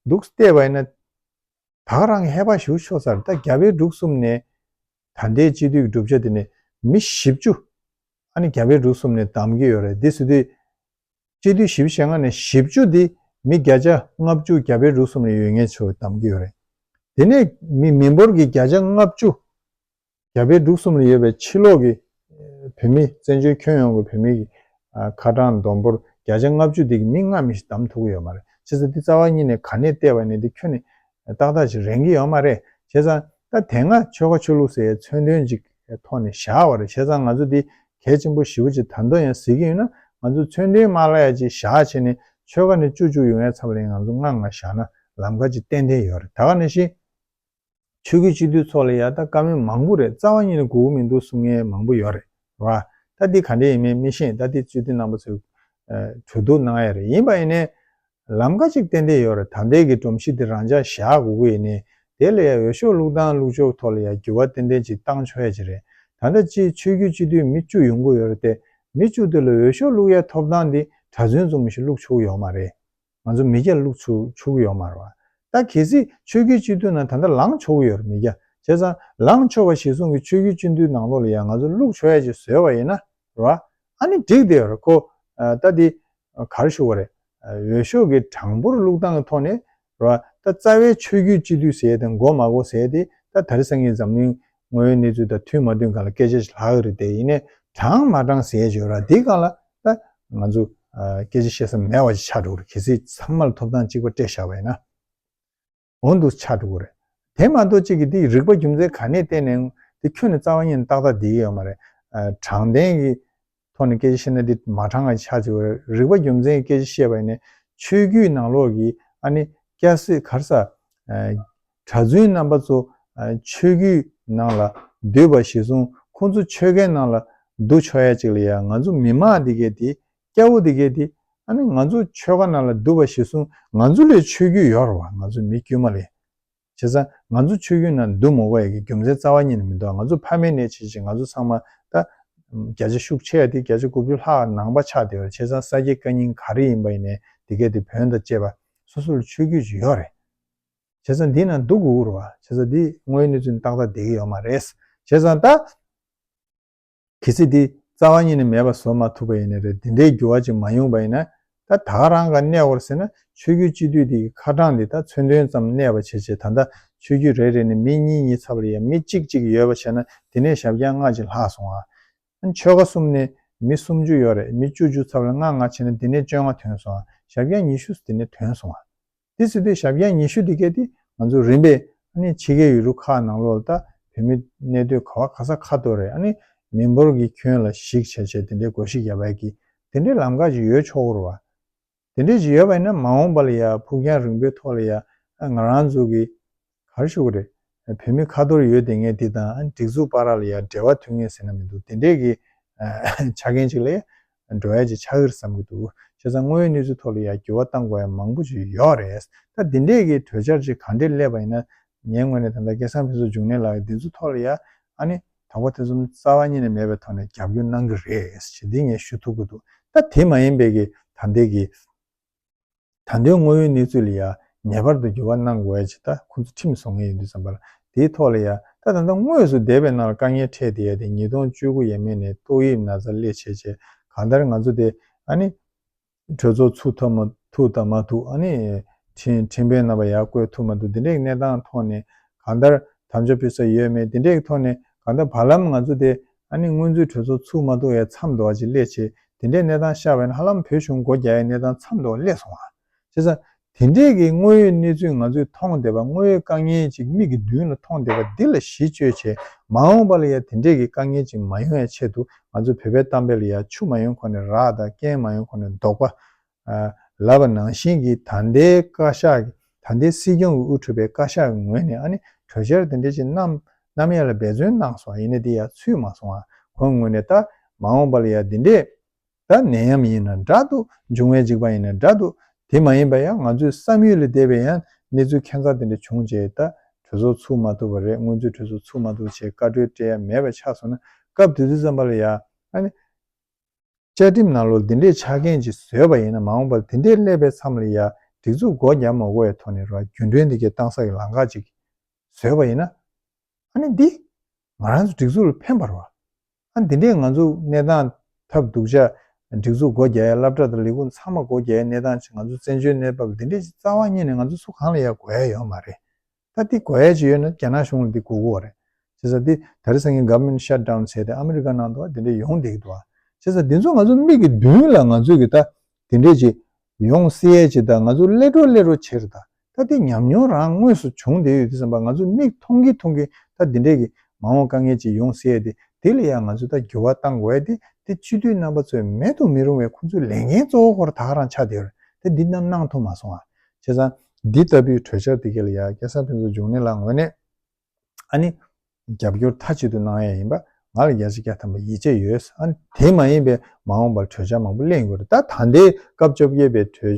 འདུག་བལྟས་པ་ཡིན་ན་ད་ག་རང་གི་ཧད་པ་ཞེ་པོ་ཤོར་ཚར། ད་རྒྱ་བལ་འབྲུག་གསུམ་ནས་ད་ལྟའི་སྤྱི་འཐུས་ཀྱི་གྲུབ་ཆ་དེ་ནས་མི་བཞི་བཅུ་ཨ་ནི་རྒྱ་བལ་འབྲུག་གསུམ་ནས་བདམས་ཀྱི་ཡོད་རེད། འདི་ཟེར་དུས་སྤྱི་འཐུས་བཞི་བཅུ་ཞེ་ལྔ་ནས་བཞི་བཅུ་འདི་མི་བརྒྱ་ཆ་ལྔ་བཅུ་རྒྱ་བལ་འབྲུག་གསུམ་ནས་ཡོད་མཁན་ཚོ་བདམས་ཀྱི་ཡོད་རེད། དེ་ནས་མི་མི་འབོར་གྱི་བརྒྱ་ཆ་ལྔ་བཅུ་རྒྱ་བལ་འབྲུག་གསུམ་ལ་ཡོད་པའི་ཕྱི་ལོགས་ཀྱི་བོད་མི་བཙན་བྱོལ་ཁྱོན་ཡོངས་ཀྱི་བོད་མི་གི་ཁ་གྲངས་བསྡོམས་འབོར་བརྒྱ་ཆ་ལྔ་བཅུ་དེ་གི་མི་ལྔ་མི་ཞིག་བདམས་ཐུབ་ཀྱི་ཡོད་མ་རེད། བྱས་ཙང་འདི་རྩ་བ་ཉིད་ནས་ག་ནས་བལྟས་པ་ནས་འདི་ཁྱོན་ནས་ཏག་ཏག་ཅིག་རན་གྱི་ཡོད་མ་རེད། བྱས་ཙང་ད་དེ་སྔ་ཆོལ་ཁ་ཆོས་ལུགས་ཟེར་ཡའི་མཚོན་དོན་ཅིག་ཐོག་ནས་བཞག་པ་རེད། བྱས་ཙང་ང་ཚོ་འདི་གལ་ཆེན་པོ་ཞེ་པོ་ཅིག་ད་དུང་ཡང་གཟིགས་ཀྱི་ཡོད་ན་ང་ཚོ་མཚོན་དོན་མ་བརླག་ཡ་ཅིག་བཞག་བྱས་ནས་ཆོལ་ཁ་ནས་བཅུ་བཅུ་ཡོང་ཡ་ཚབ་ལ་ང་ཚོ་ལྔ་ལྔ་བཞག་ན་ལམ་ཁ་ཅིག་ཏན་ཏན་ཡོད་རེད། ད་ག་ནང་བཞིན་ཆོས་བརྒྱུད་སྤྱི་འཐུས་ཚོ་ལ་ཡ་ད་བཀའ་མོལ་མང་པོ་རེད། རྩ་བ་ཉིད་ནས་དགོས་ཀྱི་མི་འདུག་གསུང་མཁན་མང་པོ་ཡོད་རེད་བ། ད་འདི་ག་འདྲས་ཡིན་མིན་མི་ཤེས། ད་འདི་སྤྱི་འཐུས་རྣམ་པ་ཚོས་གྲོས་བསྡུར་གནང་ཡ་རེད། ཡིན་པ་ཡིན་ནའི་ལམ་ཁ་ཅིག་ཏན་ཏན་ཡོད་རེད། ད་ལྟའི་གི་སྒྲོམ་གཞི་འདི་རང་འཇགས་བཞག་དགོས་ཀྱི་ཡིན་ནའི་དེ་ལ་ཡ་འོས་ཤོག་བླུགས་སྟངས་བླུགས་ཕྱོགས་ཐོག་ལ་ཡ་འགྱུར་བ་ཏན་ཏན་ཅིག་བཏང་ཆོག་ཡ་ཅིག་རེད། ད་ལྟ་སྤྱི་ཆོས་བརྒྱུད་སྤྱི་འཐུས་མི་བཅུ་ཡོང་གི་ཡོད་རེད་དེ། མི་བཅུ་དེ་ལ་འོས་ཤོག་བླུགས་ཡ་ཐོབ་ཐང་འདི་གྲྭ་བཙུན་ཚོ་མི་ཞིག་བླུགས་ཆོག་གི་ཡོད་མ་རེད། ང་ཚོ་མི་སྐྱ་བླུགས་ཆོག་ཆོག་གི་ཡོད་མ་རེད་བ། ད་གལ་སྲིད་ཆོས་བརྒྱུད་སྤྱི་འཐུས་ནང་ད་ལྟ་ལངས་ཆོག་གི་ཡོད་རེད་མི་སྐྱ། བྱས་ཙང་ལངས་ཆོག་པ་གཞིར་བཟུང་གི་ཆོས་བརྒྱུད་སྤྱི་འཐུས་ནང་ལོགས་ལ་ཡང་ང་ཚོ་བླུགས་ཆོག་ཡ་ཅིག་བཟོས་པ་ཡིན་ན་རེད་བ། ཨ་ནི་འགྲིག་བསྡད་ཡོད་རེད་ཁོ། ད་འདི་ག་རེ་ཞུ་བ་རེད། འོས་ཤོག་གི་གྲངས་འབོར་བླུགས་སྟངས་ཀྱི་ཐོག་ནས་རེད་བ། ད་རྩ་བའི་ཆོས་བརྒྱུད་སྤྱི་འཐུས་ཟེར་ཡ་དང་དགོས་མ་དགོས་ཟེར་ཡ་དེ་ད་དེ་རིང་སང་ཉིན་འཛམ་གླིང་དངོས་ཡོད་གནས་ཚུལ་དང་མཐུན་མ་མཐུན་སྒང་ལ་སྐད་ཆ་ཞིག་ལྷག་གི་རེད་དེ། ཡིན་ནའི་དྲང་མ་དྲང་ཟེར་ཡ་ཅིག་ཡོད་རེད། འདིའི་སྒང་ལ་ད་ང་ཚོ་སྐད་ཆ་བཤད་ས་མེད་པ་ཅིག་ཆགས་འགྲོ་གི་རེད། གལ་སྲིད་ཚང་མ་ལ་ཐོབ་ཐང་གཅིག་པ་སྤྲད་བཞག་པ་ཡིན་ན། འོ་འདུག་ཆགས་འགྲོ་གི་རེད། དེ་མ་གཏོགས་གཅིག་གིས་འདི་རིག་པ་རྒྱུ་མཚན་ག་ནས་བལྟས་ནས་འདི་ཁྱོན་ནས་རྩ་བ་ཉིད་ནས་ཏག་ཏག་བསྡད་ཀྱི་ཡོད་མ་རེད། དྲང་བདེན་གྱི་ཐོག་ནས་སྐད་ཆ་བཤད་ན་འདི་མ་དྲང་བ་ཆགས་འགྲོ་གི་རེད། རིག་པ་རྒྱུ་མཚན་གྱི་སྐད་ཆ་བཤད་པ་ཡིན་ན་ཆོས་བརྒྱུད་ནང་ལོགས་ཀྱི་ཨ་ནི་སྐྱ་སེར་ག་རེ་ཟ། གྲྭ་བཙུན་རྣམ་པ་ཚོ་ཆོས་བརྒྱུད་ནང་ལ་འདུས་པ་གཞིར་བཟུང་ཁོང་ཚོ་ཆོལ་ཁའི་ནང་ལ་འདུ་ཆོག་ཡ་ཅིག་ལ་ཡ་ང་ཚོ་མི་མང་འདི་གས་འདི་སྐྱ་བོ་འདི་གས་འདི་ཨ་ནི་ང་ཚོ་ཆོལ་ཁ་ནང་ལ་འདུ་བ་གཞིར་བཟུང་ང་ཚོ་ལས་ཆོས་བརྒྱུད་ཡོད་རེད་བ། ང་ཚོ་མི་དཀྱུས་མ་ལས་ བྱས་ཙང་ང་ཚོ་ཆོས་བརྒྱུད་ནང་འདུ་མི་དགོས་ཡ་གི་རྒྱུ་མཚན་རྩ་བ་ཉིད་ནས་མི་འདུག་ང་ཚོ་ཕ་མེས་ནས་བྱས་བྱས་ང་ཚོ་ཚང་མ་ད་བརྒྱ་ཆ་ཤུགས་ཆེ་ཡ་དེ་བརྒྱ་ཆ་དགུ་བཅུ་ལྷག་ནང་པ་ཆགས་བསྡད་ཡོད་རེད། བྱས་ཙང་ས་སྐྱའི་བཀའ་རྙིང་ག་རེ་ཡིན་པ་ཡིན་ནའི་དེ་གས་དེ་བོན་དང་བཅས་པ་སོ་སོ་ལ་ཆོས་བརྒྱུད་ཅིག་ཡོད་རེད། བྱས་ཙང་འདི་ནང་འདུ་དགོས་ཀྱི་རེད་བ། བྱས་ཙང་འདི་དངོས་ཡོད་གནས་ཚུལ་ཏག་ཏག་བསྡད་ཀྱི་ཡོད་མ་རེད། བྱས་ཙང་ད། གལ་སྲིད་འདི་རྩ་བ་ཉིད་ནས་མེད་པ་བཟོ་མ་ཐུབ་པ་ཡིན་ན་རེད། འདི་འདྲའི་འགྱུར་བ་ཅིག་མ་ཡོང་པ་ཡིན་ན། ད་ད་ག་རང་ག་གནས་བར་ཟེར་ན་ཆོས་བརྒྱུད་སྤྱི་འཐུས་འདི་གི་ཁ་གྲངས་འདི་ད་མཚོན་དོན་ཙམ་གནས་པ་བྱས་བྱས་ད་ལྟ་ཆོས་བརྒྱུད་རེ་རེ་ནས་མི་གཉིས་གཉིས་ཚབ་ལ་ཡ་མི་གཅིག་གཅིག་ཡོད་པ་བྱས་ན་དེ་ནས་ཞབས་བརྒྱ་ལྔ་ཅིག་ལྷག་སོང་ཨ། ཆོལ་ཁ་གསུམ་ནས་མི་སུམ་ཅུ་ཡོད་རེད། མི་བཅུ་བཅུ་ཚབ་ལ་ལྔ་ལྔ་བྱས་ན་དེ་ནས་བཅོ་ལྔ་ཐོན་སོང་ཨ། ཞབས་བརྒྱ་ཉི་ཤུ་དེ་ནས་ཐོན་སོང་ཨ། དེ་སྲིད་དུས་ཞབས་བརྒྱ་ཉི་ཤུ་དེ་གས་དེ་ང་ཚོ་རིམ་པས་ཨ་ནི་ཕྱི་རྒྱལ་ཡུལ་གྲུ་ཁག་ནང་ལོགས་ལ་ད་བོད་མི་གནས་སྡོད་ག་བ་ག་ས་ཁ་ཐོར་རེད། ཨ་ནི་མི་འབོར་གྱི་ཁྱོན་ལ་གཞིགས་བྱས་བྱས་དེ་འདྲའི་བགོ་བཤའ་བརྒྱབ་པའི་གི་དེ་འདྲའི་ལམ་ཁ་ཅིག་ཡོད་ཆོག་གི་རེད་བ། དེ་འདྲའི་ཅིག་ཡོད་པ་ཡིན་ན་མ་འོངས་པ་ལ་ཡ་ཕུགས་རྒྱང་རིང་པོའི་ཐོག་ལ་ཡ་ཨ་ང་རང་ཚོ་གི་ག་རེ་ཞུ་དགོས་རེད། བོད་མི་ཁ་ཐོར་ཡོད་བསྡད་མཁན་དེ་དང་ཨ་ནི་སྒྲིག་འཛུགས་བར་ལ་ཡ་འབྲེལ་བ་མཐུད་མཁན་ཟེར་ན་མི་འདུག་དེ་འདྲའི་གི་ཆ་རྐྱེན་ཅིག་ལ་ཡ། འགྲོ་ཡ་ཅིག་ཆགས་ཀྱི་རེད་བསམ་གྱི་འདུག་བྱས་ཙང་དངོས་ཡོད་གནས་ཚུལ་ཐོག་ལ་ཡ་འགྱུར་བ་གཏང་དགོས་ཡ་མང་པོ་ཅིག་ཡོད་རེད། ད་འདི་འདྲས་ཀྱི་གྲོས་འཆར་ཅིག་ག་འདྲས་སླེབས་པ་ཡིན་ན་ངའི་ངོས་ནས་ད་ལྟ་སྐལ་བཟང་ཕུན་ཚོགས་འབྱུང་གནས་ལགས་ཀྱིས་འདི་ཚོ་ཐོག་ལ་ཡ་ཨ་ནི་དོགས་པ་དེ་ཚོ་རྩ་བ་ཉིད་ནས་མེད་པའི་ཐོག་ནས་རྒྱབ་སྐྱོར་གནང་གི་རེད་ཞེས་འདི་ངས་ཞུ་ཐུབ་ཀྱི་འདུག་ད་དེ་མ་ཡིན་པའི་གི་ད་ལྟའི་གི་ད་ལྟའི་དངོས་ཡོད་གནས་ཚུལ་ལ་ཡ་ངེས་པར་དུ་འགྱུར་བ་གནང་དགོས་ཡ་ཅིག་ད་ཁོང་ཚོ་ཁྲིམས་བཟོ་མཁན་ཡིན་དུས་ཙམ་པ་ལ་དེའི་ཐོག་ལ་ཡ་ད་ད་ལྟ་དངོས་སུ་འདས་པའི་ནང་ལ་དཀའ་ངལ་འཕྲད་བསྡད་ཡ་དེ་ཉིས་སྟོང་བཅུ་དགུ་ཡས་མས་ནས་ཏོག་དབྱིབས་ན་ཚ་སླེབས་བྱས་བྱས་གང་ལྟར་ང་ཚོ་དེ་ཨ་ནི་གྲོས་ཚོགས་ཚུགས་ཐུབ་མ་ཐུབ་དང་མ་ཐུབ་ཨ་ནི་ཁྲིམས་ཁྲིམས་དཔོན་རྣམ་པ་ཡར་བསྐོས་ཐུབ་མ་ཐུབ་འདི་འདྲའི་གནས་སྟངས་ཐོག་ནས་གང་ལྟར་དམ་བཅའ་ཕུལ་ས་ཡོད་མེད་འདི་འདྲའི་ཐོག་ནས་གང་ལྟར་བར་ལམ་ང་ཚོ་དེ་ཨ་ནི་སྔོན་ཚུད་གྲོས་ཚོགས་ཚུགས་མ་ཐུབ་ཡ་མཚམས་འདྲ་བ་ཅིག་སླེབས་བྱས་དེ་འདྲའི་གནས་སྟངས་ཤར་བ་ཡིན་ན་ཧ་ལམ་བོད་གཞུང་སྒོ་རྒྱག་ཡའི་གནས་སྟངས་མཚམས་འདྲ་བ་སླེབས་སོང་ཨ། བྱས་ཙང་དེ་འདྲས་ཀྱི་དངོས་ཡོད་གནས་ཚུལ་ང་ཚོས་མཐོང་བསྡད་པ་དངོས་ཡོད་དཀའ་ངལ་ཅིག་མིག་གི་མདུན་ལ་མཐོང་བསྡད་པ་འདི་ལ་གཞི་བཅོལ་བྱས་མ་འོངས་པ་ལ་ཡ་དེ་འདྲས་ཀྱི་དཀའ་ངལ་ཅིག་མ་ཡོང་ཡ་ཆེད་དུ་ང་ཚོ་བོད་པའི་གཏམ་དཔེ་ལ་ཡ་ཆུ་མ་ཡོང་གོང་ནས་རགས་དང་རྐྱེན་མ་ཡོང་གོང་ནས་རྡོག་པ། ལབ་པ་ནང་བཞིན་གྱི་ད་ལྟའི་བཀའ་ཤག་གི་ད་ལྟའི་སྲིད་སྐྱོང་གི་དབུ་ཁྲིད་པའི་བཀའ་ཤག་གི་ངོས་ནས་ཨ་ནི་གྲོས་འཆར་དེ་འདྲ་ཅིག་བསྣམས་བསྣམས་ཡ་ལ་འབད་བརྩོན་གནང་སོང་ཡིན་ནའི་དེ་ཡ་ཚུད་མ་སོང་ཨ། ཁོང་ངོས་ནས་ད་མ་འོངས་པ་ལ་ཡ་འདི་འདྲས་ད་ནད་ཡམས་ཡིན་ན་འདྲ་འདུག་འབྱུང་བའི་འཇིགས་པ་ཡིན་ན་འདྲ་འདུག་དེ་མ་ཡིན་པ་ཡང་ང་ཚོའི་བསམ་ཡུལ་ལས་འདས་པའི་ཡང་གནས་ཚུལ་ཁྱད་མཚར་དེ་འདྲ་བྱུང་རྗེས་ད་གྲོས་ཚོགས་ཚུགས་མ་ཐུབ་པ་རེད། སྔོན་ཚུད་གྲོས་ཚོགས་ཚུགས་མ་ཐུབ་བྱས་བཀའ་འཁྲོལ་སྤྲད་ཡ་མེད་པ་ཆགས་སོང་ན་སྐབས་དེ་དུས་ཙམ་པ་ལ་ཡ་ཨ་ནི། བཅའ་ཁྲིམས་ནང་ལོགས་འདི་འདྲའི་ཆ་རྐྱེན་ཅིག་བཟོས་པ་ཡིན་ན་མ་འོངས་པར་དེ་འདྲའི་སླེབས་པའི་མཚམས་ལ་ཡ་སྒྲིག་འཛུགས་སྒོ་རྒྱབ་མ་དགོས་པའི་ཐོག་ནས་ར་རྒྱུན་གྲོན་འདི་གའི་བཏང་ས་ཀྱི་ལམ་ཁ་ཅིག་བཟོས་པ་ཡིན་ན། ཨ་ནི་འདི་ང་རང་ཚོ་སྒྲིག་འཛུགས་ལ་ཕན་པ་རེད་བ། ཨ་འདི་འདྲའི་ང་ཚོ་གནས་སྟངས་ཐབས་སྡུག་ཅག་སྒྲིག་འཛུགས་སྒོ་རྒྱག་ཡ་སློབ་གྲྭ་དང་ལས་ཁུངས་ཚང་མ་སྒོ་རྒྱག་ཡ་གནས་སྟངས་ཅིག་ང་ཚོ་བཙན་བྱོལ་གནས་བབ་འདི་འདྲའི་ཅིག་རྩ་བ་ཉིད་ནས་ང་ཚོ་སུ་གང་ལ་ཡ་དགོས་ཡ་ཡོད་མ་རེད། ད་འདི་དགོས་ཡ་ཅིག་ཡོད་ན་རྒྱ་ནག་གཞུང་ལ་འདི་དགོས་ཀྱི་ཡོད་རེད། བྱས་ཙང་འདི་ད་རེས་སང་ཉིན་government shutdown་བྱས་ཏེ་ཨ་མི་རི་ཀ་ནང་དུ་འདི་འདྲ་ཡོང་བསྡད་ཀྱི་འདུག་བ། བྱས་ཙང་འདི་ཚོ་ང་ཚོ་མིག་གི་མདུན་ལ་ང་ཚོས་གི་ད་འདི་འདྲས་ཅིག་ཡོང་སྲིད་ཡ་ཅིག་ད་ང་ཚོ་སླེབས་འགྲོ་སླེབས་འགྲོ་བྱས་རེད་ད། ད་འདི་ཉམས་མྱོང་རང་དངོས་སུ་བྱུང་བསྡད་ཡོད་དུས་ཙམ་པ་ང་ཚོ་མིག་མཐོང་གི་མཐོང་གི་ད་འདི་འདྲས་ཀྱི་མ་འོངས་དཀའ་ངལ་ཅིག་ཡོང་སྲིད་ཡ་དེ་འདི་ལ་ཡ་ང་ཚོ་ད་འགྱུར་བ་གཏང་དགོས་ཡ་དེ་དེ་སྤྱི་འཐུས་རྣམ་པ་ཚོས་མེད་དུ་མི་རུང་བའི་ཁོང་ཚོའི་ལས་འགན་གཙོ་བོ་ཁོ་ར་ད་ག་རང་ཆགས་བསྡད་ཡོད་རེད། ད་འདི་རྣམས་གནང་ཐུབ་མ་སོང་ཨ། བྱས་ཙང་འདི་ལྟ་བུའི་གྲོས་འཆར་དེ་ག་ལ་ཡ་སྐལ་བཟང་ཕུན་ཚོགས་འབྱུང་གནས་ལགས་ངོས་ནས་ཨ་ནི་རྒྱབ་སྐྱོར་མཐའ་གཅིག་ཏུ་གནང་ཡ་ཡིན་པ་ང་ལ་བརྒྱ་ཆ་བརྒྱ་ཐམ་པ་ཡིད་ཆེས་ཡོད། ཨ་ནི་དེ་མ་ཡིན་པའི་མ་འོངས་པར་གྲོས་འཆར་མང་པོ་གླེང་དགོས་རེད། ད་ད་ལྟའི་སྐབས་བཅོ་བརྒྱད་པའི་གྲོས་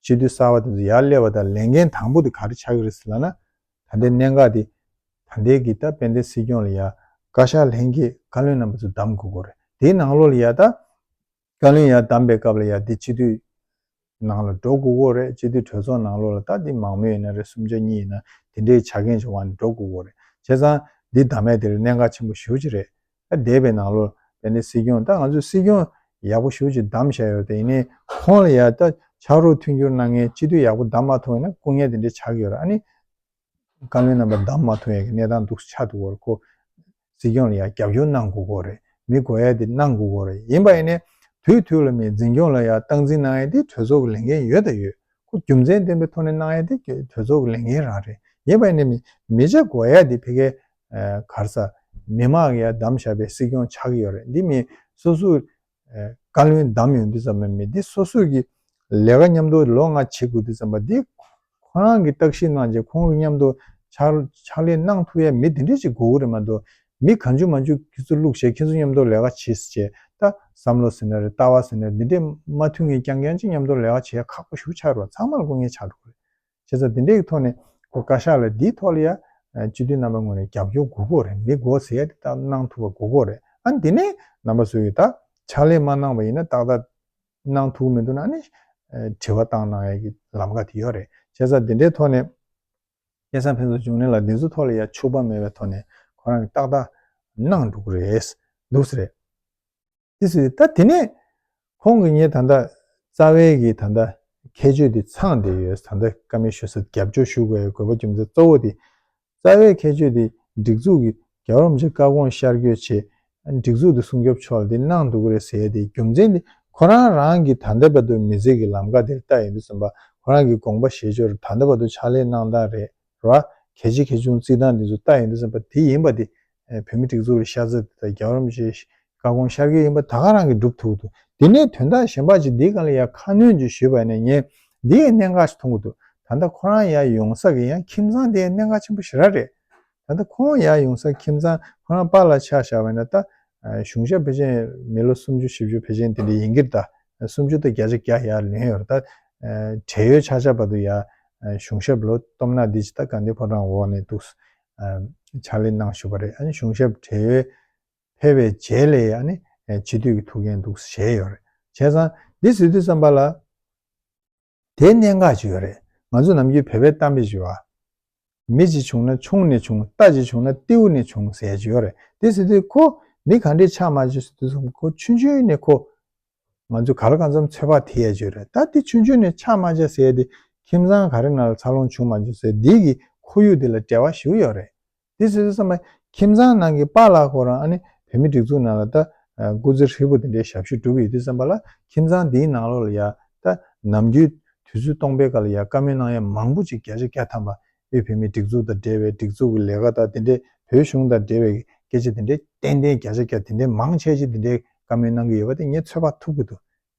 སྤྱི་འཐུས་གསར་པ་དེ་ཚོ་ཡར་སླེབས་པ་དང་ལས་འགན་དང་པོ་དེ་ག་རེ་ཆགས་ཀྱི་རེད་ཟེར་ལབ་ན། ད་ལྟའི་གནད་འགག་དེ་ད་ལྟའི་གི་ད་དཔལ་ལྡན་སྲིད་སྐྱོང་ལ་ཡ་བཀའ་ཤག་ལྷན་རྒྱས་བཀའ་བློན་རྣམ་པ་ཚོ་བདམས་དགོས་ཀྱི་རེད། དེའི་ནང་ལོགས་ལ་ཡ་ད། བཀའ་བློན་ཡར་བདམས་པའི་སྐབས་ལ་ཡ་འདི་སྤྱི་འཐུས་ནང་ལ་འགྲོ་དགོས་ཀྱི་རེད། སྤྱི་འཐུས་གྲོས་ཚོགས་ནང་ལོགས་ལ་ད་འདི་མང་མོས་ཡིན་ན་རེད། གསུམ་ཆ་གཉིས་ཡིན་ན་དེ་འདྲའི་ཆ་རྐྱེན་ཞིག་འོག་ནས་འགྲོ་དགོས་ཀྱི་རེད། བྱས་ཙང་འདི་བདམས་ཡ་དེ་ལ་གནད་འགག་ཆེན་པོ་ཞེ་པོ་ཅིག་རེད། ད་འདས་པའི་ནང་ལོགས་དཔལ་ལྡན་སྲིད་སྐྱོང་ད་ང་ཚོས་སྲིད་སྐྱོང་ཡག་པོ་ཞེ་པོ་ཅིག་བདམས་བཞག་ཡོད་རེད། དེ་ཡིན་ནའི་ཁོང་ལ་ཡ་ད་ཕྱག་རོགས་མཐུན་འགྱུར་གནང་མཁན་སྤྱི་འཐུས་ཡག་པོ་བདམས་མ་ཐུབ་ཡིན་ན་སྐུ་ངལ་དེ་འདྲའི་ཆགས་ཀྱི་ཡོད་རེད། ཨ་ནི། བཀའ་བློན་རྣམ་པ་བདམས་མ་ཐུབ་ཡ་གི་གནས་སྟངས་འདུག་སེ་ཆགས་འདུག་གོ། ཁོ་སྲིད་སྐྱོང་ལ་ཡ་རྒྱབ་སྐྱོར་གནང་དགོས་ཀྱི་རེད། མི་དགོས་ཡ་དེ་གནང་དགོས་ཀྱི་རེད། ཡིན་པ་ཡིན་ནའི་དུས་དུས་ལ་མི་འཛིན་སྐྱོང་ལ་ཡ་སྟངས་འཛིན་གནང་ཡ་དེ་གྲོས་ཚོགས་ཀྱི་ལས་འགན་ཡོད་དང་ཡོད། ཁོ་རྒྱུ་མཚན་ལྡན་པའི་ཐོག་ནས་གནང་ཡ་དེ་གྲོས་ཚོགས་ཀྱི་ལས་འགན་རང་རེད། ཡིན་པ་ཡིན་ནའི་མི་མི་བྱ་དགོས་ཡ་དེ་ཕ་གིའི་ག་རེ་ཟ་མི་མང་གི་ཡ་བདམས་བཞག་པའི་སྲིད་སྐྱོང་ཆགས་ཀྱི་ཡོད་རེད། འདི་མི་སོ་སོའི་བཀའ་བློན་བདམས་ཡོང་དུས་ཙམ་པ་མི་འདི་སོ་སོ་གི་ལས་ཀ་མཉམ་དུ་ལོ་ལྔ་བྱེད་དགོས་དུས་ཙམ་པ་འདི་ཁོ་རང་གི་བརྟག་ཞིབ་གནང་རྗེས་ཁོང་གི་མཉམ་དུ་ཕྱག་ཕྱག་ལས་གནང་ཐུབ་ཡ་མི་འདི་འདྲ་ཅིག་དགོས་ཀྱི་རེད་མ་གཏོགས་མི་གང་བྱུང་མང་བྱུང་ཁྱེད་ཚོ་བླུགས་བྱས་ཁྱེད་ཚོ་མཉམ་དུ་ལས་ཀ་བྱེད་ཟེར་བྱས་ད་བསམ་བློ་ཟེར་ན་རེད། ལྟ་བ་ཟེར་ན་རེད། འདི་འདྲས་མ་མཐུན་ངེས་རྐྱང་རྐྱང་ཅིག་མཉམ་དུ་ལས་ཀ་བྱེད་ཡ་ཁག་པོ་ཞེ་པོ་ཆགས་འགྲོ་བ་ཚང་མ་ལ་དཀའ་ངལ་ཆགས་འགྲོ་གི་རེད། བྱས་ཙང་འདི་འདྲའི་ཐོག་ནས་ བཀའ་ཤག་ལ་འདིའི་ཐོག་ལ་ཡ་སྤྱི་འཐུས་རྣམ་པ་ངོས་ནས་རྒྱབ་སྐྱོར་དགོས་ཀྱི་རེད། མི་དགོས་ཟེར་ཡ་དེ་ད་གནང་ཐུབ་པ་དགོས་ཀྱི་རེད། ཨ་འདི་ནས་རྣམ་པ་ཚོས་ད་ཕྱག་ལས་མ་གནང་བ་ཡིན་ན་ཏག་ཏག་གནང་ཐུབ་མི་འདུག་ན་ནི་དྲི་བ་བཏང་གནང་ཡ་གི་ལམ་ཁ་དེ་ཡོད་རེད། བྱས་ཙང་འདི་འདྲའི་ཐོག་ནས་སྐལ་བཟང་ཕུན་ཚོགས་འབྱུང་གནས་ལགས་འདི་ཚོ་ཐོག་ལ་ཡ་འཕྱུག་པ་མེད་པའི་ཐོག་ནས་ཁོ་རང་གི་ཏག་ཏག་གནང་འགྲོ་གི་རེད། འདུག་ཟེར་རེད། དེ་ཟེར་ད་དེ་ནས་ཁོང་གིས་ངས་ད་ལྟ་རྩ་བའི་གི་ད་ལྟ་ཁྱད་ཆོས་དེ་ཚང་བསྡད་ཡོད། ད་ལྟ་བཀའ་མོལ་ཞུ་ས་རྒྱབ་སྐྱོར་ཞུ་དགོས་ཡ་དགོས་པ་རྒྱུ་མཚན་གཙོ་བོ་དེ། རྩ་བའི་ཁྱད་ཆོས་དེ་སྒྲིག་འཛུགས་ཀྱི་རྒྱལ་བ་རིན་པོ་ཆེ་བཀའ་དགོངས་ཤར་བསྐྱོད་བྱས། སྒྲིག་འཛུགས་དེ་སྲུང་སྐྱོབ་ཕྱོགས་ལ་དེ་གནང་འདུག་གི་རེད་ཟེར་ཡ་དེ་རྒྱུ་མཚན་དེ་ཁོ་རང་རང་གི་ད་ལྟ་བར་དུ་མི་ཚེ་གི་ལམ་ཁ་དེར་ལྟ་ཡོང་དུས་ཙམ་པ་ཁོ་རང་གི་དགོངས་པ་བཞེས་ཕྱོགས་ད་ལྟ་བར་དུ་ཕྱག་ལས་གནང་སྟངས་རེད་ར། གལ་ཆེ་གལ་ཆུང་བརྩི་སྟངས་དེ་ཚོ་ལྟ་ཡོང་དུས་ཙམ་པ་དེ་ཡིན་པ་དེ་བོད་མི་སྒྲིག་འཛུགས་ལ་ཤར་ཚད་དེ་རྒྱལ་བ་རིན་པོ་ཆེ་བཀའ་དགོངས་ཤར་གྱི་ཡིན་པ་ད་ག་རང་གིས་སྒྲུབ་ཐུབ་འདུག་དེ་ནས་དོན་དག་གཞན་པ་ཅིག་འདིའི་སྒང་ལ་ཡ་ཁ་སྣོན་ཅིག་ཞུས་པ་ཡིན་ན་ངས་འདི་ཡི་གནད་འགག་ཅིག་མཐོང་གི་འདུག་ད་ལྟ་ཁོ་རང་ཡ་ཡོང་ས་གི་ཡང་ཁྱིམ་ཚང་དེ་གནད་འགག་ཆེན་པོ་ཞེ་དྲག་རེད། ད་ལྟ་ཁོང་ཡ་ཡོང་ས་ཁྱིམ་ཚང་ཁོ་རང་པཱ་ལགས་ཆ་བཞག་པ་ཡིན་ན་ད་གཞུང་ཞབས་ཕལ་ཆེར་མི་ལོ་སུམ་ཅུ་བཞི་བཅུ་ཕལ་ཆེར་དེ་འདྲ་ཡིན་གྱི་རེད། ད་སུམ་ཅུ་དང་བརྒྱ་ཆ་བརྒྱ་ཡར་ལོན་ཡོད་རེད། ད་བགྲེས་ཡོལ་ཆགས་ཆགས་བར་དུ་ཡ་གཞུང་ཞབས་ལོ་སྟོབས་ན་འདི་ཅི་ད་དགའ་ལྡན་ཕོ་བྲང་འོག་ནས་འདུག་ཕྱག་ལས་གནང་བཞུགས་པ་རེད། ཨ་ནི་གཞུང་ཞབས་བགྲེས་ཡོལ་ཕེབས་པའི་རྗེས་ལ་ཡང་ནི་སྤྱི་འཐུས་ཀྱི་ཐུགས་འགན་འདུག་བཞེས་ཡོད་རེད། བྱས་ཙང་འདི་ཟེར་དུས་ཙམ་པ་ལ་དེ་གནད་འགག་ཅིག་ཡོད་རེད། ང་ཚོ་ནམ་རྒྱུན་བོད་པའི་གཏམ་དཔེ་ཅིག་ཡོད་པ། མི་གཅིག་བྱུང་ན་ཆུང་ནས་བྱུང་། རྟ་གཅིག་བྱུང་ན་རྟེའུ་ནས་བྱུང་ཟེར་ཡ་ཅིག་ཡོད་རེད། དེ་ཟེར་དུས་ཁོ་མི་ག་འདྲས་ཆགས་མ་བཅུག་ཟེར་དུས་ཙམ་ཁོ་ཆུང་ཆུང་ནས་ཁོ་ང་ཚོས་ག་ལ་གང་འཚམ་ཚོད་དཔག་ཐེབས་ཡ་ཅིག་ཡོད་རེད། ད་དེ་ཆུང་ཆུང་ནས་ཆགས་མ་བཅུག་ཟེར་ཡ་དེ་ཁྱིམ་ཚང་ག་རེ་ནང་ལ་འཚར་ལོངས་བྱུང་མ་བཅུག་ཟེར་འདི་གི་ཁོར་ཡུག་དེ་ལ་འབྲེལ་བ་ཞིག་ཡོད་རེད། དེ་ཟེར་དུས་ཙམ་པ་ཁྱིམ་ཚང་ནང་གི་པཱ་ལགས་ཁོ་རང་ཨ་ནི་བོད་མི་སྒྲིག་འཛུགས་ནང་ལ་ད་སྐུ་ཚེ་ཧྲིལ་པོ་དེ་འདྲའི་ཞབས་ཞུ་སྒྲུབ་ཡོད་དུས་ཙམ་པ་ལ་ཁྱིམ་ཚང་འདིའི་ནང་ལོགས་ལ་ཡ་ད་ནམ་རྒྱུན་དུས་ཚོད་སྟོང་པའི་སྐབས་ལ་ཡ་བཀའ་མོལ་གནང་ཡ་མང་པོ་ཅིག་བརྒྱ་ཆ་བརྒྱ་ཐམ་པ་དབུས་བོད་མི་སྒྲིག་འཛུགས་དང་འབྲེལ་བའི་སྒྲིག་འཛུགས་ཀྱི་ལས་ཀ་དང་དེ་འདྲའི་བོད་གཞུང་དང་འབྲེལ་བའི་སྐད་ཆ་དེ་འདྲའི་ཏན་ཏན་བརྒྱ་ཆ་བརྒྱ་དེ་འདྲའི་མང་ཆེ་ཅིག་དེ་འདྲའི་བཀའ་མོལ་གནང་གི་ཡོད་པ་དེ་ངས་ཚོད་དཔག་ཐུབ་ཀྱི་འདུག་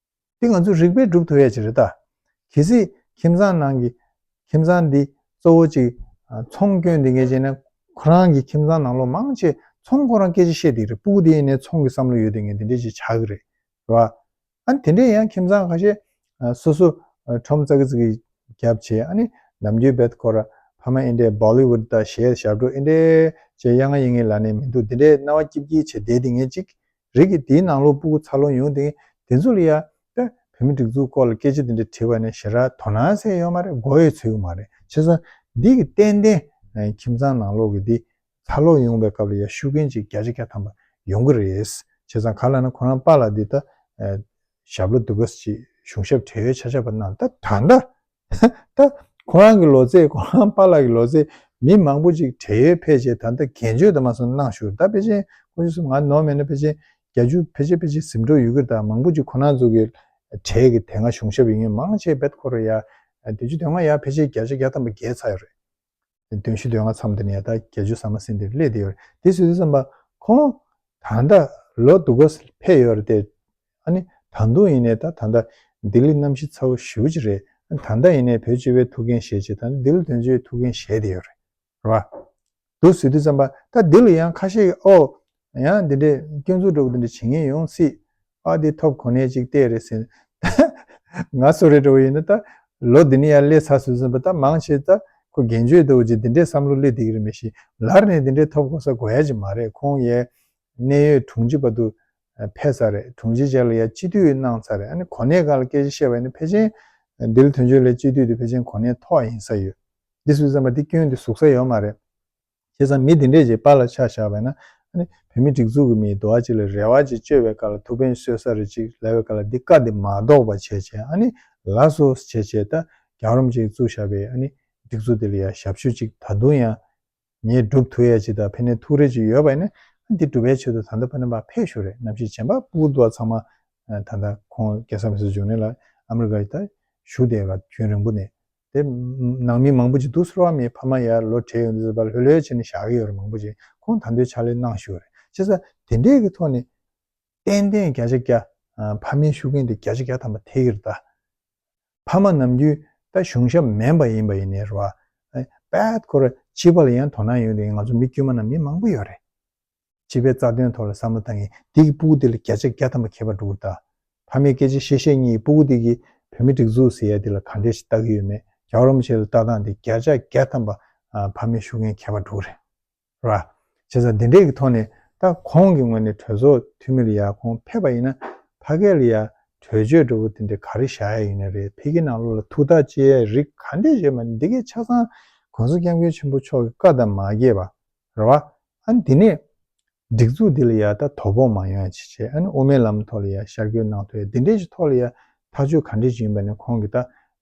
དེ་ང་ཚོ་རིགས་པས་སྒྲུབ་ཐུབ་ཡ་ཅིག་རེད་ད། གལ་སྲིད་ཁྱིམ་ཚང་ནང་གི་ཁྱིམ་ཚང་འདི་གཙོ་བོ་ཅིག་ཨ་ཚོང་སྐྱོན་འདི་ངེས་བྱས་ན་ཁོ་རང་གི་ཁྱིམ་ཚང་ནང་ལོགས་མང་ཆེ་ཚོང་ཁོ་རང་སྐད་ཆ་བཤད་བསྡད་ཀྱི་རེད། སྤུ་གུ་དེ་ཡིན་ནའི་ཚོང་གི་བསམ་བློ་ཡོད་དེ་ངས་འདི་འདྲས་ཅིག་ཆགས་ཀྱི་རེད། རེད་བ། ཨ་ནི་དེ་འདྲས་ཡང་ཁྱིམ་ཚང་ཁ་ཤས་ཨ་སོ་སོ་ཨ་ཁྲོམ་ཙག་གི་ཙག་གི་རྒྱབ་བྱས་ཨ་ནི་ནམ་རྒྱུན་བེད་ཁོ་ར་ཕ་མ་ཨེ་འདྲས་བོ་ལི་ཝུཌ་དང་གཞས་ཞབས་བྲོ་ཨེ་འདྲས་བྱས་དབྱངས་ཡིག་ངེས་ལ་ནས་མི་འདུག་དེ་འདྲས་སྣང་བ་སྐྱིད་སྐྱིད་བྱས་བསྡད་དེ་ངས་ཅིག་རིགས་ཀྱི་དེའི་ནང་ལོགས་སྤུ་གུ་འཚར་ལོངས་ཡོང་དེ་དེ་ཚོ་ལ་ཡ་ད་བོད་མི་སྒྲིག་འཛུགས་སྐོར་ལ་སྐད་ཆ་དེ་འདྲ་དྲིས་པ་ནས་ཞེ་དྲག་དོ་སྣང་ཟེར་ཡོད་མ་རེད། མགོ་ཡོད་ཚོད་ཡོད་མ་རེད། བྱས་ཙང་འདི་གི་ཏན་ཏན་ཁྱིམ་ཚང་ནང་ལོགས་ཀྱི་འདི་འཚར་ལོངས་ཡོང་བའི་སྐབས་ལ་ཡ་ཤུགས་རྐྱེན་ཅིག་བརྒྱ་ཆ་བརྒྱ་ཐམ་པ་ཡོང་གི་རེད། བྱས་ཙང་ག་ལ་ན་ཁོ་རང་པཱ་ལགས་འདི་ད་ཞབས་ལོ་སྡུག་ག་ཅིག་གཞུང་ཞབས་བགྲེས་ཡོལ་ཆ་ཆ་པ་གནང་ད་ད་ད། ད་ཁོ་རང་གི་ལོ་ཚད་ཁོ་རང་པཱ་ལགས་ཀྱི་ལོ་ཚད་མི་མང་པོ་ཅིག་བགྲེས་ཡོལ་ཕེབས་བྱས་ད་ལྟ་འགན་བཅོལ་དུ་མ་སོང་གནང་བཞུགས། ད་ཕལ་ཆེར་ཁོ་ཚོས་ང་ནོར་མེད་ན་ཕལ་ཆེར་བརྒྱད་ཅུ་ཕལ་ཆེར་ཕལ་ཆེར་ཟིན་འགྲོ་ཡོད་ཀྱི་རེད། ད་མང་པོ་ཅིག་ཁོ་རང་ཚོ་གི་གྲས་ཀྱི་དེ་སྔ་གཞུང་ཞབས་ཡིན་མཁན་མང་ཆེ་བེད་ཁོ་ར་ཡ་བདུན་ཅུ་དོན་ལྔ་ཡ་ཕལ་ཆེར་བརྒྱ་ཆ་བརྒྱ་ཐམ་པ་བརྒལ་ཚར་ཡོད་རེད། བདུན་ཅུ་དོན་ལྔ་མཚམས་དེ་ནས་ཡ་ད་བརྒྱད་ཅུ་ཟ་མ་ཟིན་དེར་སླེབས་བསྡད་ཡོད་རེད། དེ་སུས་དེ་བསམ་པ་ཁོང་ད་ལྟ་ལོ་སྡུག་ག་ཕེབས་ཡོད་རེད་དེ། ཨ་ནི་ད་དུང་ཡིན་ནའི་ད་ད་ལྟ་ལྡི་ལི་གནམ་གཤིས་ཚ་བོ་ཞེ་པོ་ཅིག་རེད། ད་ལྟ་ཡིན་ནའི་བོད་སྤྱི་པའི་ཐུགས་འགན་བཞེས་བྱས་ད་ལྡི་ལི་དོན་གཅོད་ཐུགས་འགན་བཞེས་བསྡད་ཡོད་རེད། རེད་བ། འདུག་ཟེར་དུས་ཙམ་པ་ད་འདི་ལ་ཡང་ཁ་ཤས་ཀྱིས་ཨོ་ཡང་འདི་འདྲའི་སྐྱོན་འཛུགས་འདྲ་བོ་འདི་འདྲ་བྱེད་མཁན་ཡོང་སྲིད། ཨ་འདི་ཐོབ་གོ་གནས་ཅིག་བལྟས་རེད་ཟེར། ང་སུ་རེད་འདྲ་བོ་ཡིན་ན་ད་ལོ་འདི་ནས་ཡར་སླེབས་ཚར་སོང་ཙམ་པ་ད་མང་ཆེ་ད་ཁོ་འགན་བཅོལ་འདྲ་བོ་ཅིག་འདི་འདྲའི་བསམ་བློ་སླེབས་བསྡད་ཀྱི་རེད། མི་ཤེས་ལར་ནས་འདི་འདྲའི་ཐོབ་གོ་ས་དགོས་ཡ་ཅིག་མ་རེད། ཁོང་ཡའི་གནད་ཡོད་དྲུང་ཆེ་བར་དུ་ཕེབས་ཚར་རེད། དྲུང་ཆེ་བཅས་ལ་ཡ་སྤྱི་འཐུས་གནང་ཚར་རེད། ཨ་ནི་གོ་གནས་སྒང་ལ་སྐད་ཆ་བཤད་པ་ཡིན་ན་ཕལ་ཆེར་ལྡི་ལི་དོན་གཅོད་ལས་སྤྱི་འཐུས་དེ་ཕལ་ཆེར་གོ་གནས་མཐོ་བ་ཡིན་ས་ཡོད། འདི་སུས་བསམ་པ་འདི་སྐྱོན་འདི་ཟུག་ས་ཡོད་མ་རེད། བྱས་ཙང་མི་འདི་འདྲས་ཅིག་པཱ་ལགས་ཆ་བཞག་པ་ཡིན་ན་ཨ་ནི་བོད་མི་སྒྲིག་འཛུགས་ཀྱི་མིའི་འདུག་ཨ་ཅིག་ལ་རེ་བ་ཅིག་བཅོལ་བའི་སྐབས་ལ་ཐུགས་ཕན་གསོས་ས་རེད་ཅིག་ལབ་པའི་སྐབས་ལ་འདི་བཀའ་འདི་མ་ལྡོག་པ་བྱས་བྱས་ཨ་ནི་ལགས་སོ་བྱས་བྱས་ད་རྒྱལ་བ་རིན་པོ་ཆེས་བཙུགས་བཞག་པའི་ཨ་ནི་སྒྲིག་འཛུགས་འདི་ལ་ཡ་ཞབས་ཞུ་ཅིག་ད་དུང་ཡང་ངས་སྒྲུབ་ཐུབ་ཡ་ཅིག་དང་ཕན་ནས་ཐུགས་རེ་ཅིག་ཡོད་པ་ཡིན་ན་ཨ་ནི་འདི་སྒྲུབ་པའི་ཆེད་དུ་ད་ལྟ་ཕ་ནས་མར་ཕེབས་བཞུགས་རེད། ནམ་ཞིག་གཞན་པ་སྤུ་གུ་འདུག་ཚང་མ་ད་ལྟ་ཁོང་སྐལ་བཟང་ཕུན་ཚོགས་འབྱུང་གནས་ལགས་ཨ་མི་རི་ཀ་ཡི་ད་བཞུགས་བསྡད་པ་རྒྱུན་རིང་པོ་ནས། དེ་ནང་མི་མང་པོ་ཅིག་འདུག་ཟེར་བ་མེད། ཕ་མ་ཡར་ལོ་བགྲེས་ཡོང་དུས་ཙམ་པ་ལྷོད་ལྷོད་བྱས་ནས་བཞག་གི་ཡོད་རེད། མང་པོ་ཅིག་ཁོང་ད་དུང་ཕྱག་ལས་གནང་བཞུགས་རེད། བྱས་ཙང་དེ་འདྲས་ཀྱི་ཐོག་ནས་ཏན་ཏན་བརྒྱ་ཆ་བརྒྱ་ཕ་མའི་ཤུགས་རྐྱེན་དེ་བརྒྱ་ཆ་བརྒྱ་ཐམ་པ་ཐེབས་ཀྱི་རེད་ད། ཕ་མ་ནམ་རྒྱུན་ད་གཞུང་ཞབས་མིན་པ་ཡིན་པ་ཡིན་ནའི་རེད་བ། དཔེ་ཁོ་ར་སྤྱི་པ་ལ་ཡང་དོ་སྣང་ཡོད་དེ་ང་ཚོ་མི་དཀྱུས་མ་ནང་མི་མང་པོ་ཡོད་རེད། སྤྱི་པའི་རྩ་དོན་ཐོག་ལ་བསམ་བློ་བཏང་མཁན་དེ་གི་སྤུ་གུ་དེ་ལ་བརྒྱ་ཆ་བརྒྱ་ཐམ་པ་མཁས་པ་འགྲོ་གི་རེད་ད། ཕ་མས་སྐད་ཆ་བཤད་བཤད་གཉིས་སྤུ་གུ་དེ་གིས་བོད་མི་སྒྲིག་འཛུགས་ཟེར་ཡ་དེ་ལ་ག་འདྲས་ཤིག་ལྟ་གི་ཡོད་མེད་རྒྱལ་བ་རིན་པོ་ཆེ་ལ་ལྟ་སྟངས་དེ་བརྒྱ་ཆ་བརྒྱ་ཐམ་པ་ ཨ་ཕ་མའི་ཤུགས་རྐྱེན་ཁྱད་པར་འགྲོ་གི་རེད། རེད་བ། བྱས་ཙང་འདི་འདྲའི་གི་ཐོག་ནས་ད་ཁོང་གི་ངོས་ནས་གྲོས་ཚོགས་འཐུས་མི་ལ་ཡ་ཁོང་ཕེབས་པ་ཡིན་ན་ཕ་གི་ལ་ཡ་གྲོས་ཆོད་འདྲ་བོ་དེ་འདྲ་ག་རེ་བཞག་ཡ་ཡིན་ན་རེད། ཕ་གི་ནང་ལོགས་ལ་ཐུགས་ཐག་བཅད་ཡ་རིགས་ག་འདྲས་བྱས་མ་འདི་གའི་ཆ་ཚང་གོང་ས་སྐྱབས་མགོན་ཆེན་པོ་མཆོག་གི་བཀའ་དང་མ་འགལ་བ་རེད་བ། ཨ་འདི་ནས་སྒྲིག་འཛུགས་འདི་ལ་ཡ་ད་དོ་ཕོག་མ་ཡོང་ཡ་ཅིག་བྱས། ཨ་ནི་དབུ་མའི་ལམ་ཐོག་ལ་ཡ་ཤར་བསྐྱོད་གནང་ཐུབ་ཡ་འདི་འདྲས་ཀྱི་ཐོག་ལ་ཡ་ཐག་གཅོད་ག་འདྲས་ཅིག་ཡིན་པ་ནས་ཁོང་གིས་ད་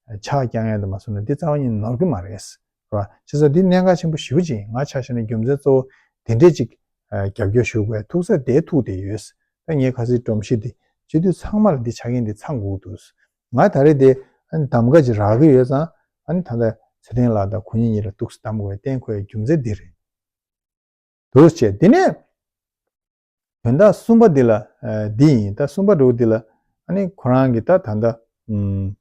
ཕྱག་བརྐྱང་ཡ་དེ་མ་སོང་ན་འདི་རྩ་བ་ཉིད་ནོར་གི་མ་རེད། རེད་བ། བྱས་ཙང་འདི་གནད་འགག་ཆེན་པོ་ཞེ་པོ་ཅིག་ཡིན། ང་ཆ་བཞག་ན་རྒྱུ་མཚན་གཙོ་བོ་དེ་འདྲས་ཅིག་ཨ་རྒྱབ་སྐྱོར་ཞུ་དགོས་ཐུག་ས་དེ་ཐུག་བསྡད་ཡོད། ད་ངས་ཁ་སང་སྒྲོམ་གཞི་འདི་སྤྱི་འཐུས་ཚང་མ་ལ་འདི་ཆ་རྐྱེན་འདི་ཚང་དགོས་འདུག། ང་ད་རེས་དེ་ཨ་ནི་གདམ་ག་ཅིག་རག་གི་ཡོད་ཙང་ཨ་ནི་ད་ལྟ་ཚེ་བརྟན་ལགས་དང་ཁོ་གཉིས་གཉིས་ལ་ཏོག་ཙམ་གདམ་དགོས་པའི་གཏན་འཁེལ་བའི་རྒྱུ་མཚན་འདི་རེད། འདུག་བྱས། དེ་ནས་དོན་དག་གསུམ་པ་འདི་ལ་ཨ་འདི་ཡིན། ད་གསུམ་པ་འདྲ་བོ་འདི་ལ་ཨ་ནི་ཁོ་རང་གིས་ད་ད་ལྟ་ཨུམ་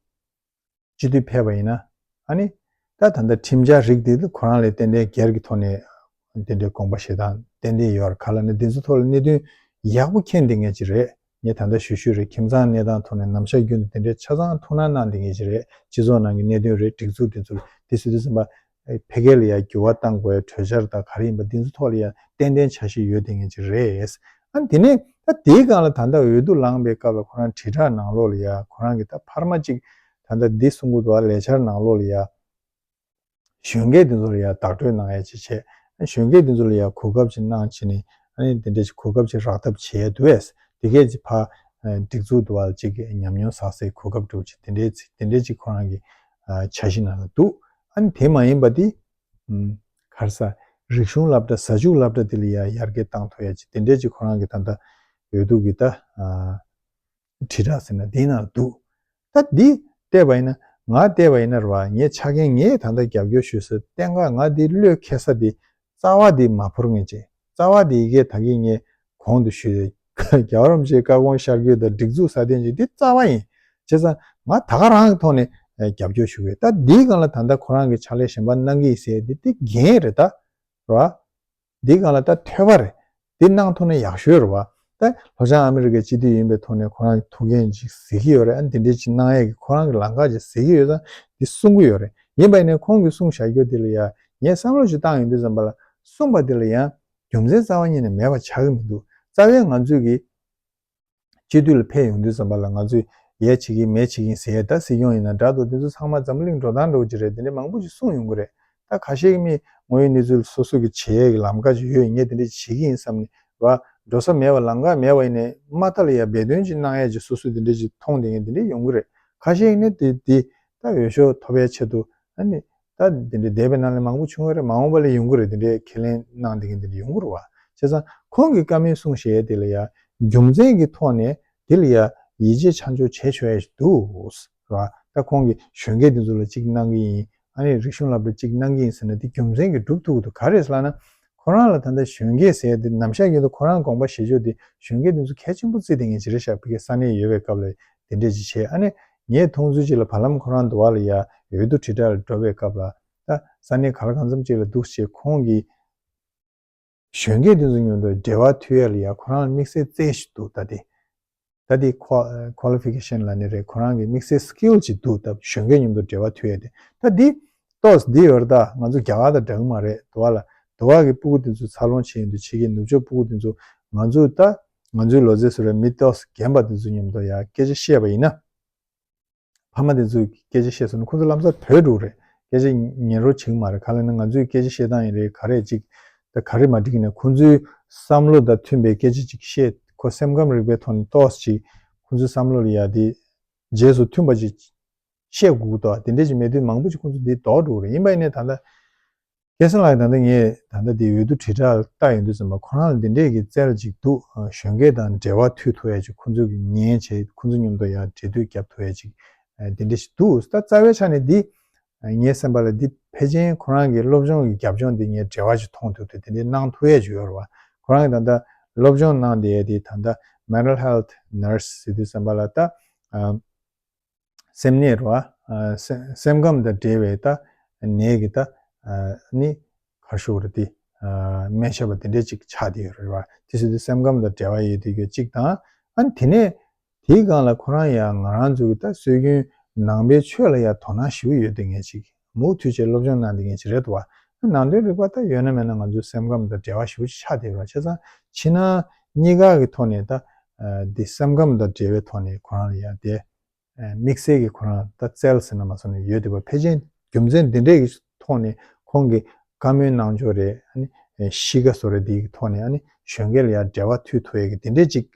སྤྱི་འཐུས་ཕེབས་པ་ཡིན་ན་ཨ་ནི་ད་ད་ལྟ་ཁྲིམས་འཆར་རིགས་འདི་ཁོ་རང་ལས་ཏན་ཏན་སྒེར་གྱི་ཐོག་ནས་དེ་འདྲའི་དགོངས་པ་བཞེས་སྟངས་ཏན་ཏན་ཡོད་རེད། ག་ལབ་ན་འདི་ཚོ་ཐོག་ལ་གནད་དོན་ཡག་པོ་མཁྱེན་བསྡད་མཁན་ཅིག་རེད། ངས་ད་ལྟ་ཞུ་ཞུས་རེད། ཁྱིམ་ཚང་གནས་སྟངས་ཐོག་ནས་ནམ་ཞག་རྒྱུན་དུ་དེ་འདྲའི་ཆ་ཚང་ཐུགས་སྣང་གནང་བསྡད་མཁན་ཅིག་རེད། སྤྱི་ཚོགས་ནང་གི་གནད་དོན་རེད། སྒྲིག་འཛུགས་དེ་ཚོ་དེ་སུ་དུས་ཙམ་པ་ཕ་གི་ལ་ཡ་འགྱུར་བ་གཏང་དགོས་གྲོས་འཆར་དང་ག་རེ་ཡིན་པ་འདི་ཚོ་ཐོག་ལ་ཡ་ཏན་ཏན་འཆར་གཞི་ཡོད་བསྡད་མཁན་ཅིག་རེད། ཨ་དེ་ནས་ད་དེའི་སྒང་ལ་ད་ལྟ་འོས་བསྡུ་ལངས་པའི་སྐབས་ལ་ཁོ་རང་དྲིལ་བསྒྲགས་ནང་ལོགས་ལ་ཡ་ཁོ་རང་གིས་ད་འཕར་མ་གཅིག་ད་ལྟ་འདི་གསུང་གི་འདུག་བ། ལས་འཆར་ནང་ལོགས་ལ་ཡ་གཞོན་སྐྱེས་དེ་ཚོ་ལ་ཡ་བདག་སྤྲོད་གནང་ཡ་ཅིག་བྱས། གཞོན་སྐྱེས་དེ་ཚོ་ལ་ཡ་གོ་སྐབས་ཅིག་གནང་བྱས་ནས་ཨ་ནི་དེ་འདྲས་ཅིག་གོ་སྐབས་ཅིག་རག་ཐབས་བྱས་འདུག་བས། དེ་གས་ཅིག་ཕ་སྒྲིག་འཛུགས་འདུག་བ་ཅིག་ཉམས་མྱོང་བསགས་སའི་གོ་སྐབས་འདྲ་བོ་ཅིག་དེ་འདྲས་ཅིག་དེ་འདྲས་ཅིག་ཁོ་རང་གི་འཆར་གཞི་ནང་ལ་འདུག། ཨ་ནི་དེ་མ་ཡིན་པ་དེ་ཨུམ་ག་རེ་ཟ། རིག་གཞུང་སློབ་གྲྭ་གཟའ་མཇུག་སློབ་གྲྭ་དེ་ལ་ཡ་ཡར་རྒྱས་བཏང་ཐུབ་ཡ་ཅིག་དེ་འདྲས་ཅིག་ཁོ་རང་གི་ད་ལྟ་འོས་བསྡུ་གི་ད་ཨ་དྲིལ་བསྒྲགས་ཟེར་ན་དེའི་ནང་འདུག། ད་འདི་བལྟས་པ་ཡིན་ན་ང་བལྟས་པ་ཡིན་ན་རེད་བ། ངའི་ཆ་རྐྱེན་ངས་ད་ལྟ་རྒྱབ་སྐྱོར་ཞུ་ས་བསྟན་ཁ་ང་འདི་བློས་འཁེལ་ས་འདི་རྩ་བ་འདི་མ་བོར་ངེས་ཅིག་རྩ་བ་འདི་ཡི་གེ་ད་གིན་ངས་གོང་དུ་ཞུས་ཏེ་རྒྱལ་བ་རིན་པོ་ཆེའི་བཀའ་དགོངས་ཤར་བསྐྱོད་དང་སྒྲིག་འཛུགས་སྲ་བརྟན་ཅིག་འདི་རྩ་བ་ཡིན། བྱས་ཙང་ང་ད་ག་རང་གི་ཐོག་ནས་རྒྱབ་སྐྱོར་ཞུ་གི་ཡོད། ད་འདིའི་སྒང་ལ་ད་ལྟ་ཁོ་རང་གི་ཕྱག་ལས་གཞན་པ་གནང་གི་ཡིན་ཟེར་འདི་འདི་འགན་རེད་ད། རེད་བ། འདི་སྒང་ལ་ད་ཐོས་པ་རེད། འདི་གནང་ཐུབ་ན་ཡག་ཤོས་རེད་བ། ད་ལྷོ་བྱང་ཨ་མི་རི་ཀའི་སྤྱི་འཐུས་ཡིན་པའི་ཐོག་ནས་ཁོ་རང་གི་ཐུགས་འགན་ཅིག་གཟིགས་ཀྱི་ཡོད་རེད། ཨ་འདི་འདྲས་ཅིག་གནང་ཡས་ཀྱི་ཁོ་རང་གི་ལམ་ཁ་ཅིག་གཟིགས་ཀྱི་ཡོད་ཙང་འདི་གསུང་གི་ཡོད་རེད། ཡིན་པ་ཡིན་ནའི་ཁོང་གི་གསུང་བཞག་རྒྱུ་འདི་ལ་ཡ་ངས་བསམ་བློ་ཞིག་བཏང་ཡོང་དུས་ཙམ་པ་ལ་གསུངས་པ་འདི་ལ་ཡང་རྒྱུ་མཚན་རྩ་བ་ཉིད་ནས་མེད་པ་ཆགས་ཀྱི་མི་འདུག། རྩ་བའི་ང་ཚོས་ཀྱི་སྤྱི་འཐུས་ལ་ཕེབས་ཡོང་དུས་ཙམ་པ་ལ་ང་ཚོས་ཡས་བྱེད་ཀྱི་མེད་བྱེད་ཀྱི་ཟེར་ད་སྲིད་སྐྱོང་ཡིན་ན་འདྲ་འདུག། དེ་ཚོ་ཚང་མ་འཛམ་བུ་གླིང་འགྲོ་སྟངས་འདྲ་བོ་ཅིག་རེད། དེ་འདྲ་མང་པོ་ཞིག་གསུངས་ཡོང་གི་རེད། ད་ཁ་ཤས་ཀྱི་མི་ངོ་ཡི་གནས་ཚུལ་སོ་སོ་གི་བྱེད་ཡས་ཀྱི་ལམ་ཁ་ཅིག་ཡོད། ངས་དེ་འདྲ་ཅིག་བྱེད་ཀྱི་ཡིན་བསམ་ནས་བ་འགྲོ་ས་མེད་པ་ལམ་ཁ་མེད་པ་ཡིན་ནས་མ་མཐའ་ལ་ཡ་འབད་བརྩོན་ཅིག་གནང་ཡས་ཅིག་སོ་སོ་དེ་འདྲ་ཅིག་མཐོང་བསྡད་མཁན་དེ་འདྲ་ཡོང་གི་རེད། ཁ་ཤས་ཀྱི་ནི་དེ་དེ་ད་འོས་ཤོག་ཐོབ་ཡས་ཆེད་དུ་ཨ་ནི་ད་དེ་འདྲ་འདས་པའི་ནང་ལ་མང་པོ་བྱུང་བ་རེད། མ་འོངས་པ་ལ་ཡོང་གི་རེད། དེ་འདྲའི་ཁས་ལེན་གནང་བསྡད་མཁན་དེ་འདྲ་ཡོང་གི་རེད་བ། བྱས་ཙང་ཁོང་གིས་བཀའ་མོལ་གསུངས་བཞག་ཡས་དེ་ལ་ཡ་རྒྱུ་མཚན་གྱི་ཐོག་ནས་དེ་ལ་ཡ་ཡིད་ཆེས་ཆ་འཇོག་བྱེད་ཆོག་ཡ་ཞིག་འདུག། རེད་བ། ད་ཁོང་གིས་གཞོན་སྐྱེས་དེ་ཚོ་ལ་གཅིག་གནང་གི་ཡིན། ཨ་ནི་རིག་གཞུང་སློབ་གྲྭ་གཅིག་གནང་གི་ཡིན་ཟེར་ན་དེ་རྒྱུ་མཚན་གྱིས་སྒྲུབ་ཐུབ་ཀྱི་འདུག། ག་རེ་ཟེར་ལབ་ན་ཁོ་རང་ལ་ད་ལྟ་གཞོན་སྐྱེས་ཟེར་ཡ་དེ་ནམ་ཞག་རྒྱུན་དུ་ཁོ་རང་དགོངས་པ་བཞེས་ཕྱོགས་དེ་གཞོན་སྐྱེས་དེ་ཚོ་གལ་ཆེན་པོ་བརྩིས་བསྡད་མཁན་ཅིག་རེད་ཤག། ཕ་གིའི་ས་གནས་ཡོད་པའི་སྐབས་ལ་དེ་འདྲས་ཅིག་བྱས། ཨ་ནི་ངས་མཐོང་ཚུལ་ཅིག་ལ་བར་ལམ་ཁོ་རང་འདུག་བ་ལ་ཡ་འོས་བསྡུ་དྲིལ་བསྒྲགས་ལ་འགྲོ་བའི་སྐབས་ལ་ད་ས་གནས་ག་ལ་གང་འཚམ་ཅིག་ལ་འདུག་བྱས། ཁོང་གིས་གཞོན་སྐྱེས་དེ་ཚོ་མཉམ་དུ་འབྲེལ་བ་མཐུད་ཡ་ལ་ཡ་ཁོ་རང་ལ་དམིགས་བསལ་རྩལ་ཞིག་འདུག། ད་དེ་ད་དེ་ཁོ་ཁོ་ལི་ཕི་ཀེ་ཤན་ལབ་ནི་རེད། ཁོ་རང་གི་དམིགས་བསལ་སི་ཀིལ་ཅིག་འདུག། ད་གཞོན་སྐྱེས་མཉམ་དུ་འབྲེལ་བ་མཐུད་ཡ་དེ་ད་དེ་ཏོག་ཙམ་འདི་ཡོད་རེད། ད་ང་ཚོ་རྒྱ་གར་དང་འདྲ་གི་མ་རེད་འདུག་བ་ལ། འདུག་བ་གི་སྤུ་གུ་དེ་ཚོ་འཚར་ལོངས་བྱེད་ཡོང་དུས་ཕྱི་རྒྱལ་ནུབ་ཕྱོགས་སྤུ་གུ་དེ་ཚོ་ང་ཚོ་ད་ང་ཚོའི་ལོ་ཚད་སུ་རེད། མི་ཏོག་ཙམ་རྒན་པ་དེ་ཚོ་མཉམ་དུ་ཡ་སྐད་ཆ་བཤད་པ་ཡིན་ན། ཕ་མ་དེ་ཚོས་སྐད་ཆ་བཤད་སོང་ན་ཁོ་ཚོ་ལམ་སང་བྲོས་འགྲོ་གི་རེད། སྐད་ཆ་ཉན་རོགས་བྱེད་ཀྱི་མ་རེད། ག་ལབ་ན་ང་ཚོའི་སྐད་ཆ་བཤད་སྟངས་ཡིན་རེད། ག་རེ་ཅིག་ད་ག་རེ་མ་འགྲིག་ན་ཁོ་ཚོའི་བསམ་བློ་དང་མཐུན་པའི་སྐད་ཆ་ཅིག་བཤད། ཁོ་སེམས་ཁམས་རིག་པའི་ཐོག་ནས་ཏོག་ཙམ་ཅིག་ཁོ་ཚོའི་བསམ་བློ་ལ་ཡ་དེ་རྗེས་སུ་མཐུན་པ་ཅིག་བཤད་དགོས་ཀྱི་འདུག། དེ་འདྲས་ཅིག་མེད་དུས་མང་པོ་ཅིག་ཁོ་ཚོ་དེ་ལྡོག་འགྲོ་གི་རེད། ཡིན་པ་ཡིན་ནའི་ད་ལྟ་སྐལ་བཟང་ལགས་ད་ལྟ་ངས་ད་ལྟ་དེ་འོས་བསྡུ་དྲིལ་བསྒྲགས་ལྟ་ཡོང་དུས་ཙམ་པ་ཁོ་རང་ལ་འདི་འདྲས་ཀྱི་རྩལ་ཅིག་འདུག། གཞོན་སྐྱེས་དང་འབྲེལ་བ་མཐུད་ཐུབ་ཡ་ཅིག། ཁོ་ཚོ་གི་ཉན་བྱས་ཁོ་ཚོ་མཉམ་དུ་ཡང་འབྲེལ་མཐུད་རྒྱབ་ཐུབ་ཡ་ཅིག་འདི་འདྲས་ཞིག་འདུག། ད་རྩ་བའི་ཆ་ནས་འདི་ངའི་སེམས་པ་ལ་འདི་ཕལ་ཆེར་ཁོ་རང་གི་སློབ་སྦྱོང་གི་རྒྱབ་ལྗོངས་འདི་ངས་འབྲེལ་བ་ཅིག་མཐོང་ཐུབ་དུས་དེ་འདྲས་གནང་ཐུབ་ཡ་ཅིག་ཡོད་རེད་བ། ཁོ་རང་གི་ད་ལྟ་སློབ་སྦྱོང་གནང་བསྡད་ཡ་དེ་ད་ལྟ་mental health nurse ཟེར་དུས་ཙམ་པ་ལ་ད། སེམས་ནད་རེད་བ། སེམས་ཁམས་དང་འབྲེལ་བའི་ད་ནད་ཀྱི་ད་ནི་གར་ཤོག་རེད་དེ། སྨན་ཞབས་པ་དེ་འདྲས་ཅིག་ཆགས་བསྡད་ཡོད་རེད་བ། དེ་སྲིད་དུ་སེམས་ཁམས་དང་འབྲེལ་བ་ཡོད་དུས་ཡོད་ཅིག་དང་། ཨ་ནི་དེ་ནས་དེའི་སྒང་ལ་ཁོ་རང་ཡང་ང་རང་ཚོ་གི་ད་སྲོལ་རྒྱུན་ནང་པའི་ཆོས་ལ་ཡང་དོ་སྣང་ཞེ་པོ་ཡོད་དུས་ངས་ཅིག་མུ་མཐུད་བྱས་སློབ་སྦྱོང་གནང་བསྡད་མཁན་ཅིག་རེད་འདུག་བ། ནང་དོན་རིག་པ་ད་ཡོད་ན་མེད་ན་ང་ཚོའི་སེམས་ཁམས་དང་འབྲེལ་བ་ཞེ་པོ་ཅིག་ཆགས་བསྡད་ཡོད་རེད། བྱས་ཙང་ཕྱི་ནང་གཉིས་ཀ་གི་ཐོག་ནས་ད་འདི་སེམས་ཁམས་དང་འབྲེལ་བའི་ཐོག་ནས་ཁོ་རང་ལ་ཡ་དེ་དམིགས་བསལ་གྱི་ཁོ་རང་ད་རྩལ་ཟེར་ན་མ་སོང་ནས་ཡོད་བསྡད་པ། ཕལ་ཆེར་རྒྱུ་མཚན་འདི་འདྲས་ཀྱི་ཐོག་ནས་ཁོང་གི་བཀའ་མོལ་གནང་ཕྱོགས་རེད། ཨ་ནི་གཤིས་ཀ་བཟོ་འདྲ་འདིའི་ཐོག་ནས་ཨ་ནི་གཞོན་སྐྱེས་ལ་ཡང་འབྲེལ་བ་མཐུད་ཐུབ་ཡས་ཀྱི་འདི་འདྲས་ཅིག་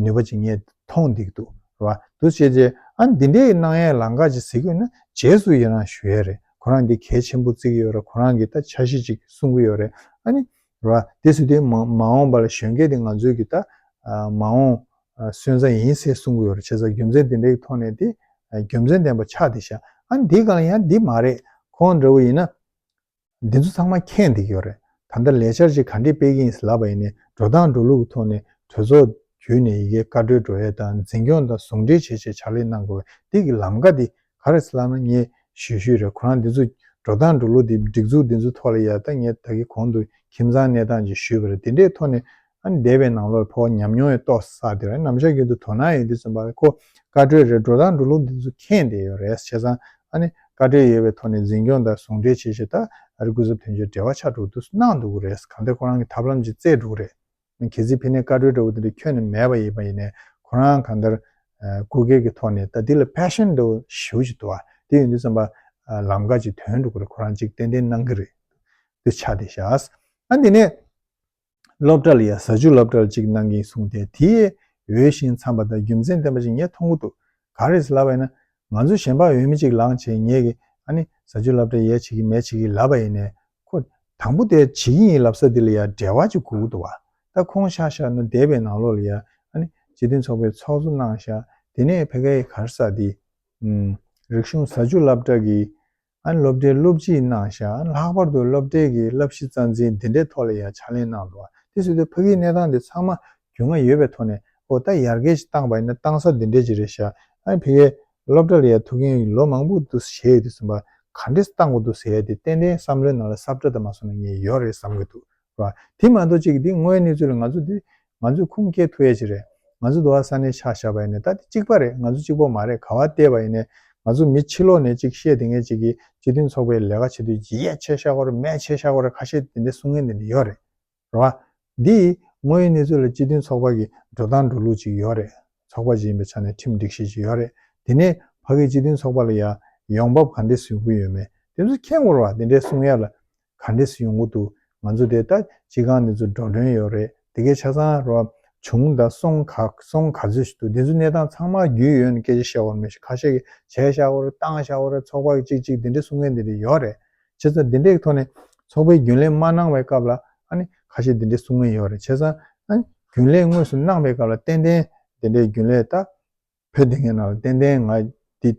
ནུས་པ་ཅིག་ངས་མཐོང་བསྡད་ཀྱི་འདུག་རེད་བ། འདུག་བྱས་རྗེས་ཨ་ནི་འདི་འདྲས་གནང་ཡས་ལམ་ཁ་ཅིག་གཟིགས་དགོས་ན་རྗེས་སུ་ཡི་རང་ཞུ་ཡས་རེད། ཁོ་རང་འདི་གལ་ཆེན་པོ་བརྩི་གི་ཡོད་རེད། ཁོ་རང་གིས་ད་འཆར་གཞི་ཅིག་གསུང་གི་ཡོད་རེད། ཨ་ནི་རེད་བ། དེ་སུ་དེ་མ་མ་འོངས་པ་ལ་གཞོན་སྐྱེས་དེ་ང་ཚོའི་གི་ད་མ་འོངས་སོན་རྩ་ཡིན་ཟེར་གསུང་གི་ཡོད་རེད། བྱས་ཙང་རྒྱུ་མཚན་འདི་འདྲའི་ཐོག་ནས་དེ་རྒྱུ་མཚན་ལྡན་པ་ཆགས་བསྡད་ཤག་ཨ་ནི་འདི་གང་ཡང་འདི་མ་རེད། ཁོང་འདྲ་བོ་ཡིན་ན། འདི་ཚོ་ཚང་མ་མཁྱེན་བསྡད་ཀྱི་ཡོད་རེད། ད་ལྟ་ལས་འཆར་ཅིག་ག་འདྲས་སྤེལ་གྱི་ཡིན་ལབ་པ་ཡིན་ནའི་འགྲོ་སྟངས་འགྲོ་ལུགས་ཀྱི་ཐོག་ནས་གྲོས་ཚོགས་བརྒྱུད་ནས་ཡི་གེ་བཀའ་འཁྲོལ་འགྲོ་ཡས་དང་འཛིན་སྐྱོང་དང་ཟུང་འབྲེལ་བྱེད་ཆེད་ཕྱག་ལས་གནང་དགོས་པའི་འདི་གི་ལམ་ཁ་འདི་ག་རེ་ཟེར་ལབ་ན། ངས་ཞུས་ཞུས་རེད། ཁོ་རང་འདི་ཚོ་འགྲོ་སྟངས་འགྲོ་ལུགས་འདི་སྒྲིག་འཛུགས་འདི་ཚོ་ཐོག་ལ་ཡ་ད་ངས་ད་གི་གོང་དུ་ཁྱིམ་ཚང་གནས་སྟངས་ཅིག་ཞུས་པ་རེད། འདི་འདྲའི་ཐོག་ནས་ཨ་ནི་འདས་པའི་ནང་ལོགས་ཕོ་བ་ཉམས་མྱོང་ཡང་ཏོག་ཙམ་བསགས་དེ་རེད། ནམ་ཞག་རྒྱུན་དུ་དོ་སྣང་ཡོད་དུས་ཙམ་པ་ལ་ཁོ་བཀའ་འཁྲོལ་རེད། འགྲོ་སྟངས་འགྲོ་ལུགས་འདི་ཚོ་མཁྱེན་བསྡད་ཡོད་རེད། བྱས་ཙང་ཨ་ནི་བཀའ་འཁྲོལ་ཡོད་པའི་ཐོག་ནས་འཛིན་སྐྱོང་དང་ཟུང་འབྲེལ་བྱེད་ཆེད་ད་ཨ་རི་སྐུ་ཚབ་དོན་གཅོད་འབྲེལ་བ་ཆགས་འགྲོ་འདུག་གནང་འདུག་གི་རེད། གང་ལྟར་ཁོ་རང་གིས་ཐབས་ལམ་ཅིག་བཙལ་འགྲོ་གི་རེད། གལ་སྲིད་ཕ་ནས་བཀའ་འཁྲོལ་འདྲ་བོ་དེ་འདྲ་ཁྱོན་ནས་མེད་པ་ཡིན་པ་ཡིན་ནའི་ཁོ་རང་གང་ལྟར་ཨ་སྐུ་སྒེར་གྱི་ཐོག་ནས་ད་འདི་ལ་passion་འདྲ་བོ་ཞེ་པོ་ཅིག་འདུག་བ། དེ་ཡིན་དུས་ཙམ་པ་ཨ་ལམ་ཁ་ཅིག་ཐོན་འགྲོ་གི་རེད། ཁོ་རང་ཅིག་ཏན་ཏན་གནང་གི་རེད། འདི་ཆགས་བསྡད་ཤག་ཨ་འདི་ནས་སློབ་གྲྭ་ལ་ཡ་ཟ་ཆུ་སློབ་གྲྭ་ལ་ཅིག་གནང་གི་ཡིན་གསུངས་ཏེ། དེའི་འོས་ཤིང་འཚམས་པ་དང་རྒྱུ་མཚན་ལྡན་པ་ཅིག་ངས་མཐོང་གི་འདུག་ག་རེ་ཟེར་ལབ་པ་ཡིན་ན། ང་ཚོ་གཞན་པ་འོས་མི་ཅིག་ལངས་བྱས་ངས་ཀྱི་ཨ་ནི་ཟ་ཆུ་སློབ་གྲྭ་ཡས་བྱེད་ཀྱི་མེད་བྱེད་ཀྱི་ལབ་པ་ཡིན་ནའི་ཁོ་དང་པོ་དེ་བྱེད་ཀྱི་ཡིན་ལབ་ས་དེ་ལ་ཡ་འབྲེལ་བ་ཅིག་དགོས་ཀྱི་འདུག་བ། ད་ཁོང་ཆ་བཞག་ན་འདས་པའི་ནང་ལོགས་ལ་ཡ་ཨ་ནི་སྤྱི་མཐུན་ཚོགས་པའི་ཚོགས་གཙོ་གནང་ཤག་དེ་ནས་ཕ་གིའི་ག་རེ་ཟེར་དེ་ཨུམ་རིག་གཞུང་ཟ་ཆུ་སློབ་གྲྭ་གི་ཨ་ནི་སློབ་གྲྭའི་སློབ་སྤྱི་གནང་ཤག་ཨ་ནི་ལྷག་པར་དུ་སློབ་གྲྭའི་གི་བསླབ་གཞི་རྩ་འཛིན་འདི་འདྲའི་ཐོག་ལ་ཡ་ཕྱག་ལས་གནང་འདུག་བ། དེ་སྲིད་དུ་ཕ་གིའི་གནས་སྟངས་འདི་ཚང་མ་རྒྱུས་མངའ་ཡོད་པའི་ཐོག་ནས་ཨོ་ད་ཡར་རྒྱས་ཅིག་བཏང་པ་ཡིན་ན་བཏང་ས་འདི་འདྲས་ཅིག་རེད་ཤག་ཨ་ནི་ཕ་གིའི་སློབ་གྲྭ་ལ་ཡ་ཐུགས་འགན་ལོ་མང་པོ་འདུག་བཞེས་ཡོད་དུས་ཙམ་པ་ག་འདྲས་བཏང་དགོས་འདུག་ཟེར་ཡ་དེ་ཏན་ཏན་བསམ་བློའི་ནང་ལ་སྲབ་ཁྲ་དང་མ་སོང་ན་ངས་ཡོད་རེད་བསམ་གི་འདུག་བ། དེ་མ་གཏོགས་ཅིག་འདི་དངོས་ཡོད་གནས་ཚུལ་ལ་ང་ཚོ་འདི་ང་ཚོས་ཁུངས་སྐྱེལ་ཐུབ་ཡ་ཅིག་རེད། ང་ཚོ་འདི་བ་ས་གནས་ཆ་བཞག་པ་ཡིན་ན་ད་འདི་གཅིག་པ་རེད། ང་ཚོ་གཅིག་པོ་མ་རེད། ག་བ་བལྟས་པ་ཡིན་ནའི་ང་ཚོ་མི་ཕྱི་ལོགས་ནས་ཅིག་བཤད་དེ་ངས་ཅིག་གིས་སྤྱི་མཐུན་ཚོགས་པའི་ལས་ཀ་བྱེད་དུས་ཡས་ཆེ་ཤ་གོ་རེད། མས་ཆེ་ཤ་གོ་རེད། ཁ་ཤས་དེ་འདྲ་གསུང་མཁན་དེ་འདྲ་ཡོད་རེད། རེད་བ། འདི་དངོས་ཡོད་གནས་ཚུལ་ལ་སྤྱི་མཐུན་ཚོགས་པ་གི་འགྲོ་སྟངས་འགྲོ་ལུགས་ཅིག་ཡོད་རེད། ཚོགས་པ་ཅིག་ཡིན་པའི་ཆ་ནས་ཁྲིམས་སྒྲིག་གཞི་ཅིག་ཡོད་རེད། དེ་ནས་ཕ་གི་སྤྱི་མཐུན་ཚོགས་པ་ལ་ཡ་ཡོང་འབབ་ག་འདྲས་ཡོང་གི་ཡོད་མེད་དེ་ཚོ་མཁྱེན་དགོས་རེད་བ། དེ་འདྲས་གསུང་ཡ་ལ་ག་འདྲས་ཡོང་གི་འདུག་ང་ཚོ་དེ་ལྟ་སྤྱི་ཁང་འདི་ཚོ་འགྲོ་གྲོན་ཡོད་རེད། དེ་གའི་ཆ་ཚང་རོ་བྱུང་དང་སོང་ག་སོང་ག་ཚོད་ཞིག་འདུག་འདི་ཚོ་གནས་སྟངས་ཚང་མ་རྒྱུས་ཡོད་ནས་སྐད་ཆ་བཤད་དགོས་མེད་ཤག་ཁ་ཤས་ཀྱིས་བྱས་བཞག་གོ་རེད། བཏང་བཞག་གོ་རེད། ཚོགས་པ་གི་གཅིག་གཅིག་འདི་འདྲས་གསུང་མཁན་འདི་འདྲས་ཡོད་རེད། བྱས་ཙང་འདི་འདྲའི་ཐོག་ནས་ཚོགས་པའི་རྒྱུན་ལས་མ་གནང་བའི་སྐབས་ལ་ཨ་ནི་ཁ་ཤས་འདི་འདྲའི་གསུང་མཁན་ཡོད་རེད། བྱས་ཙང་ཨ་ནི་རྒྱུན་ལས་དངོས་སུ་གནང་བའི་སྐབས་ལ་ཏན་ཏན་འདི་འདྲའི་རྒྱུན་ལས་ད་བོད་འདི་ངའི་ནང་ལ་ཏན་ཏན་ང་འདི་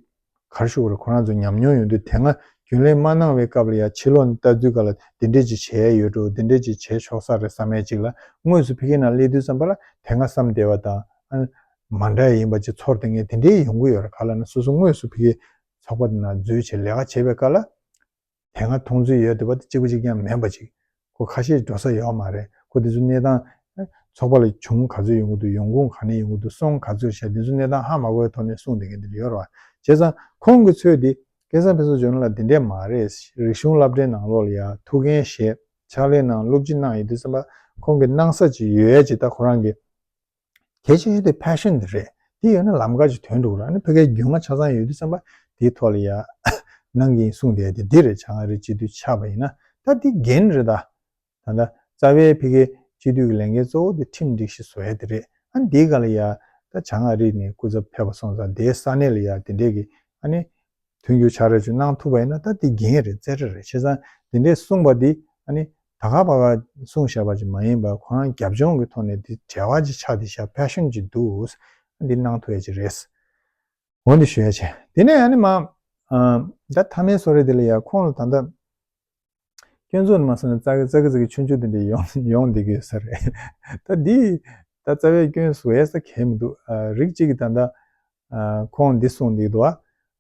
གར་ཞུ་བར་ཁོ་རང་ཚོ་ཉམས་མྱོང་ཡོང་དུས་དེ་སྔ་རྒྱུན་ལས་མ་གནང་བའི་སྐབས་ལ་ཡ་ཕྱི་ལོགས་ནས་ལྟ་དུས་སྐབས་ལ་འདི་འདྲས་ཅིག་བྱས་ཡོད་འགྲོ། འདི་འདྲས་ཅིག་བྱས་ཆོག་ས་རེད་བསམ་ཡས་ཅིག་ལ་དངོས་སུ་ཕ་གིའི་ནང་སླེབས་དུས་ཙམ་པ་ལ་དེ་སྔ་བསམ་བསྡད་པ་དང་ཨ་ནི་མ་འདྲ་ཡིན་པ་ཅིག་ཚོར་དེ་ངས་དེ་འདྲའི་ཡོང་གི་ཡོད་རེད། ག་ལ་ན་སོ་སོ་དངོས་སུ་ཕ་གིའི་ཚོགས་པ་དེ་ནང་འཛུལ་བྱས་ལས་ཀ་བྱེད་པའི་སྐབས་ལ། དེ་སྔ་མཐོང་ཚུལ་ཡོད་བསྡད་པ་དེ་གཅིག་པ་གཅིག་རྐྱང་མིན་པ་ཅིག་ཁོ་ཁ་ཤས་འགྲོ་ས་ཡོད་མ་རེད། ཁོ་དེ་ཚོ་གནས་སྟངས་ཚོགས་པ་ལ་བྱུང་ག་ཚོད་ཡོང་གི་འདུག་ཡོང་ཁུངས་ག་ནས་ཡོང་གི་འདུག་སོང་ག་ཚོད་བྱས་དེ་ཚོ་གནས་སྟངས་ཧ་མ་གོ་བའི་ཐོག་ནས་གསུངས་བསྡད་མཁན་དེ་འདྲ་ཡོད་རེད་བ། བྱས་ཙང་ཁོང་གི་ཚོད་དེ་སྐལ་བཟང་ཕུན་ཚོགས་ལྗོན་ལ་དེ་འདྲས་མ་རེད། རིག་གཞུང་སློབ་གྲྭའི་ནང་ལོགས་ལ་ཡ་ཐུགས་འགན་བཞེས་ཕྱག་ལས་གནང་སློབ་སྤྱི་གནང་ཡོད་དུས་ཙམ་པ་ཁོང་གི་གནང་ས་ཅིག་ཡོད་ཡ་ཅིག་ད་ཁོ་རང་གི་གལ་ཆེ་ཤོས་དེ་passion་དེ་རེད། དེ་ཡོད་ན་ལམ་ཁ་ཅིག་ཐོན་འགྲོ་གི་རེད། ཨ་ནི་ཕ་གིའི་རྒྱུས་མངའ་ཆ་ཚང་ཡོད་དུས་ཙམ་པ་དེའི་ཐོག་ལ་ཡ་གནང་གི་ཡིན་གསུངས་བསྡད་དེ་འདི་རེད། བྱང་ཨ་རིའི་སྤྱི་འཐུས་ཆགས་པ་ཡིན་ན་ད་འདི་འགན་རེད་ད། ད་ལྟ་རྩ་བའི་ཕ་གིའི་སྤྱི་འཐུས་ཀྱི་ལས་འགན་གཙོ་བོ་དེ་ཁྲིམས་སྒྲིག་གཞི་བཟོ་ཡ་དེ་རེད། ཨ་ནི་འདིའི་སྒང་ལ་ཡ་ད་བྱང་ཨ་རི་ནས་སྐུ་ཚབ་ཕེབས་པ་སོང་ཙང་དེའི་ས་གནས་ལ་ཡ་དེ་འདྲས་ཀྱི་ཨ་ནི། མཐུན་འགྱུར་ཕྱག་རོགས་ཅིག་གནང་ཐུབ་པ་ཡིན་ན་ད་འདི་འགན་རེད། རྩེ་གྲ་རེད། བྱས་ཙང་འདི་འདྲས་གསུངས་པ་འདི་ཨ་ནི་ད་ག་པ་ག་གསུངས་བཞག་པ་ཅིག་མ་ཡིན་པར་ཁོ་རང་རྒྱབ་ལྗོངས་ཀྱི་ཐོག་ནས་འདི་བྲེལ་བ་ཅིག་ཆགས་བསྡད་ཤག passion་ཅིག་འདུག་འདི་གནང་ཐུབ་ཡ་ཅིག་རེད། འོ་འདི་ཞུ་ཡ་བྱས། དེ་ནས་ཨ་ནི་མ་ཨ་ད་མཐའ་མའི་གསོལ་རས་འདི་ལ་ཡ་ཁོང་ལ་ད་ལྟ་སྐྱོན་འཛུགས་མ་སོང་ན་ཙག་གི་ཙག་གི་ཙག་གི་ཆུང་ཆུང་དེ་འདྲ་ཡོང་ཡོང་བསྡད་ཀྱི་ཡོད་ས་རེད། ད་འདི་ད་རྩ་བའི་སྐྱོན་བཟོ་ཡས་ས་གང་མི་འདུག་ཨ་རིགས་གཅིག་གིས་ད་ལྟ་ཨ་ཁོང་འདི་གསུངས་བསྡད་འདུག་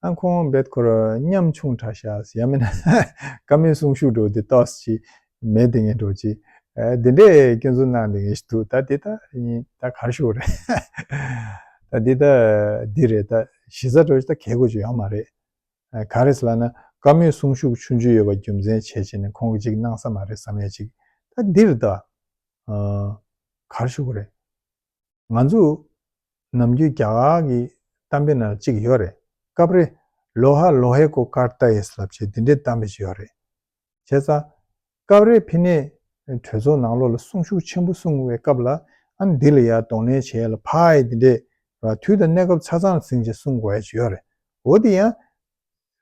ཨ་ཁོང་རྦད་ཁོ་ར་ཉམ་ཆུང་དྲགས་ཤག་ཡང་མིན་ན་བཀའ་མོལ་གསུང་ཤུགས་འགྲོ་འདི་ཏོག་ཙམ་ཅིག་མེད་བསྡད་མཁན་འགྲོ་ཅིག་ཨ་འདི་འདྲས་སྐྱོན་འཛུགས་གནང་བསྡད་མཁན་ཞིག་འདུག་ད་འདི་ད་ཡིན་ད་ག་རེ་ཞུ་དགོས་རེད། ད་འདི་ད་འདི་རེད། ད་གཞི་རྩ་འགྲོ་ཅིག་ད་གལ་དགོས་ཅིག་ཡོད་མ་རེད། ཨ་ག་རེ་ཟེར་ལབ་ན་ བཀའ་མོལ་གསུང་ཤུགས་ཆུང་ཆུང་ཡོད་པ་རྒྱུ་མཚན་བྱས་བྱས་ནས་ཁོང་གིས་ཅིག་གནང་ས་མ་རེད་བསམ་ཡ་ཅིག་ད་འདིར་ད་ག་རེ་ཞུ་དགོས་རེད། ང་ཚོ་ནམ་རྒྱུན་རྒྱ་གར་གྱི་གཏམ་དཔེ་ནང་གཅིག་ཡོད་རེད། སྐབས་རེ་ལོ་ཧ་ལོ་ཧེ་ཀོ་ཀར་ཏ་ཡེ་ལབ་བྱས་དེ་འདྲའི་གཏམ་དཔེ་ཅིག་ཡོད་རེད། བྱས་ཙང་སྐབས་རེ་ཕི་ནས་གྲོས་ཚོགས་ནང་ལོགས་ལ་གསུང་ཤུགས་ཆེན་པོ་གསུང་བའི་སྐབས་ལ་ཨ་འདི་ལ་ཡ་གདོང་ལེན་བྱས་ལ་ཕ་ཡི་འདི་འདྲས་ར་དུས་དང་གནས་སྐབས་ཆ་ཚང་ལ་ཟིན་བྱས་གསུང་དགོས་ཡ་ཅིག་ཡོད་རེད། འོ་དེ་ཡང་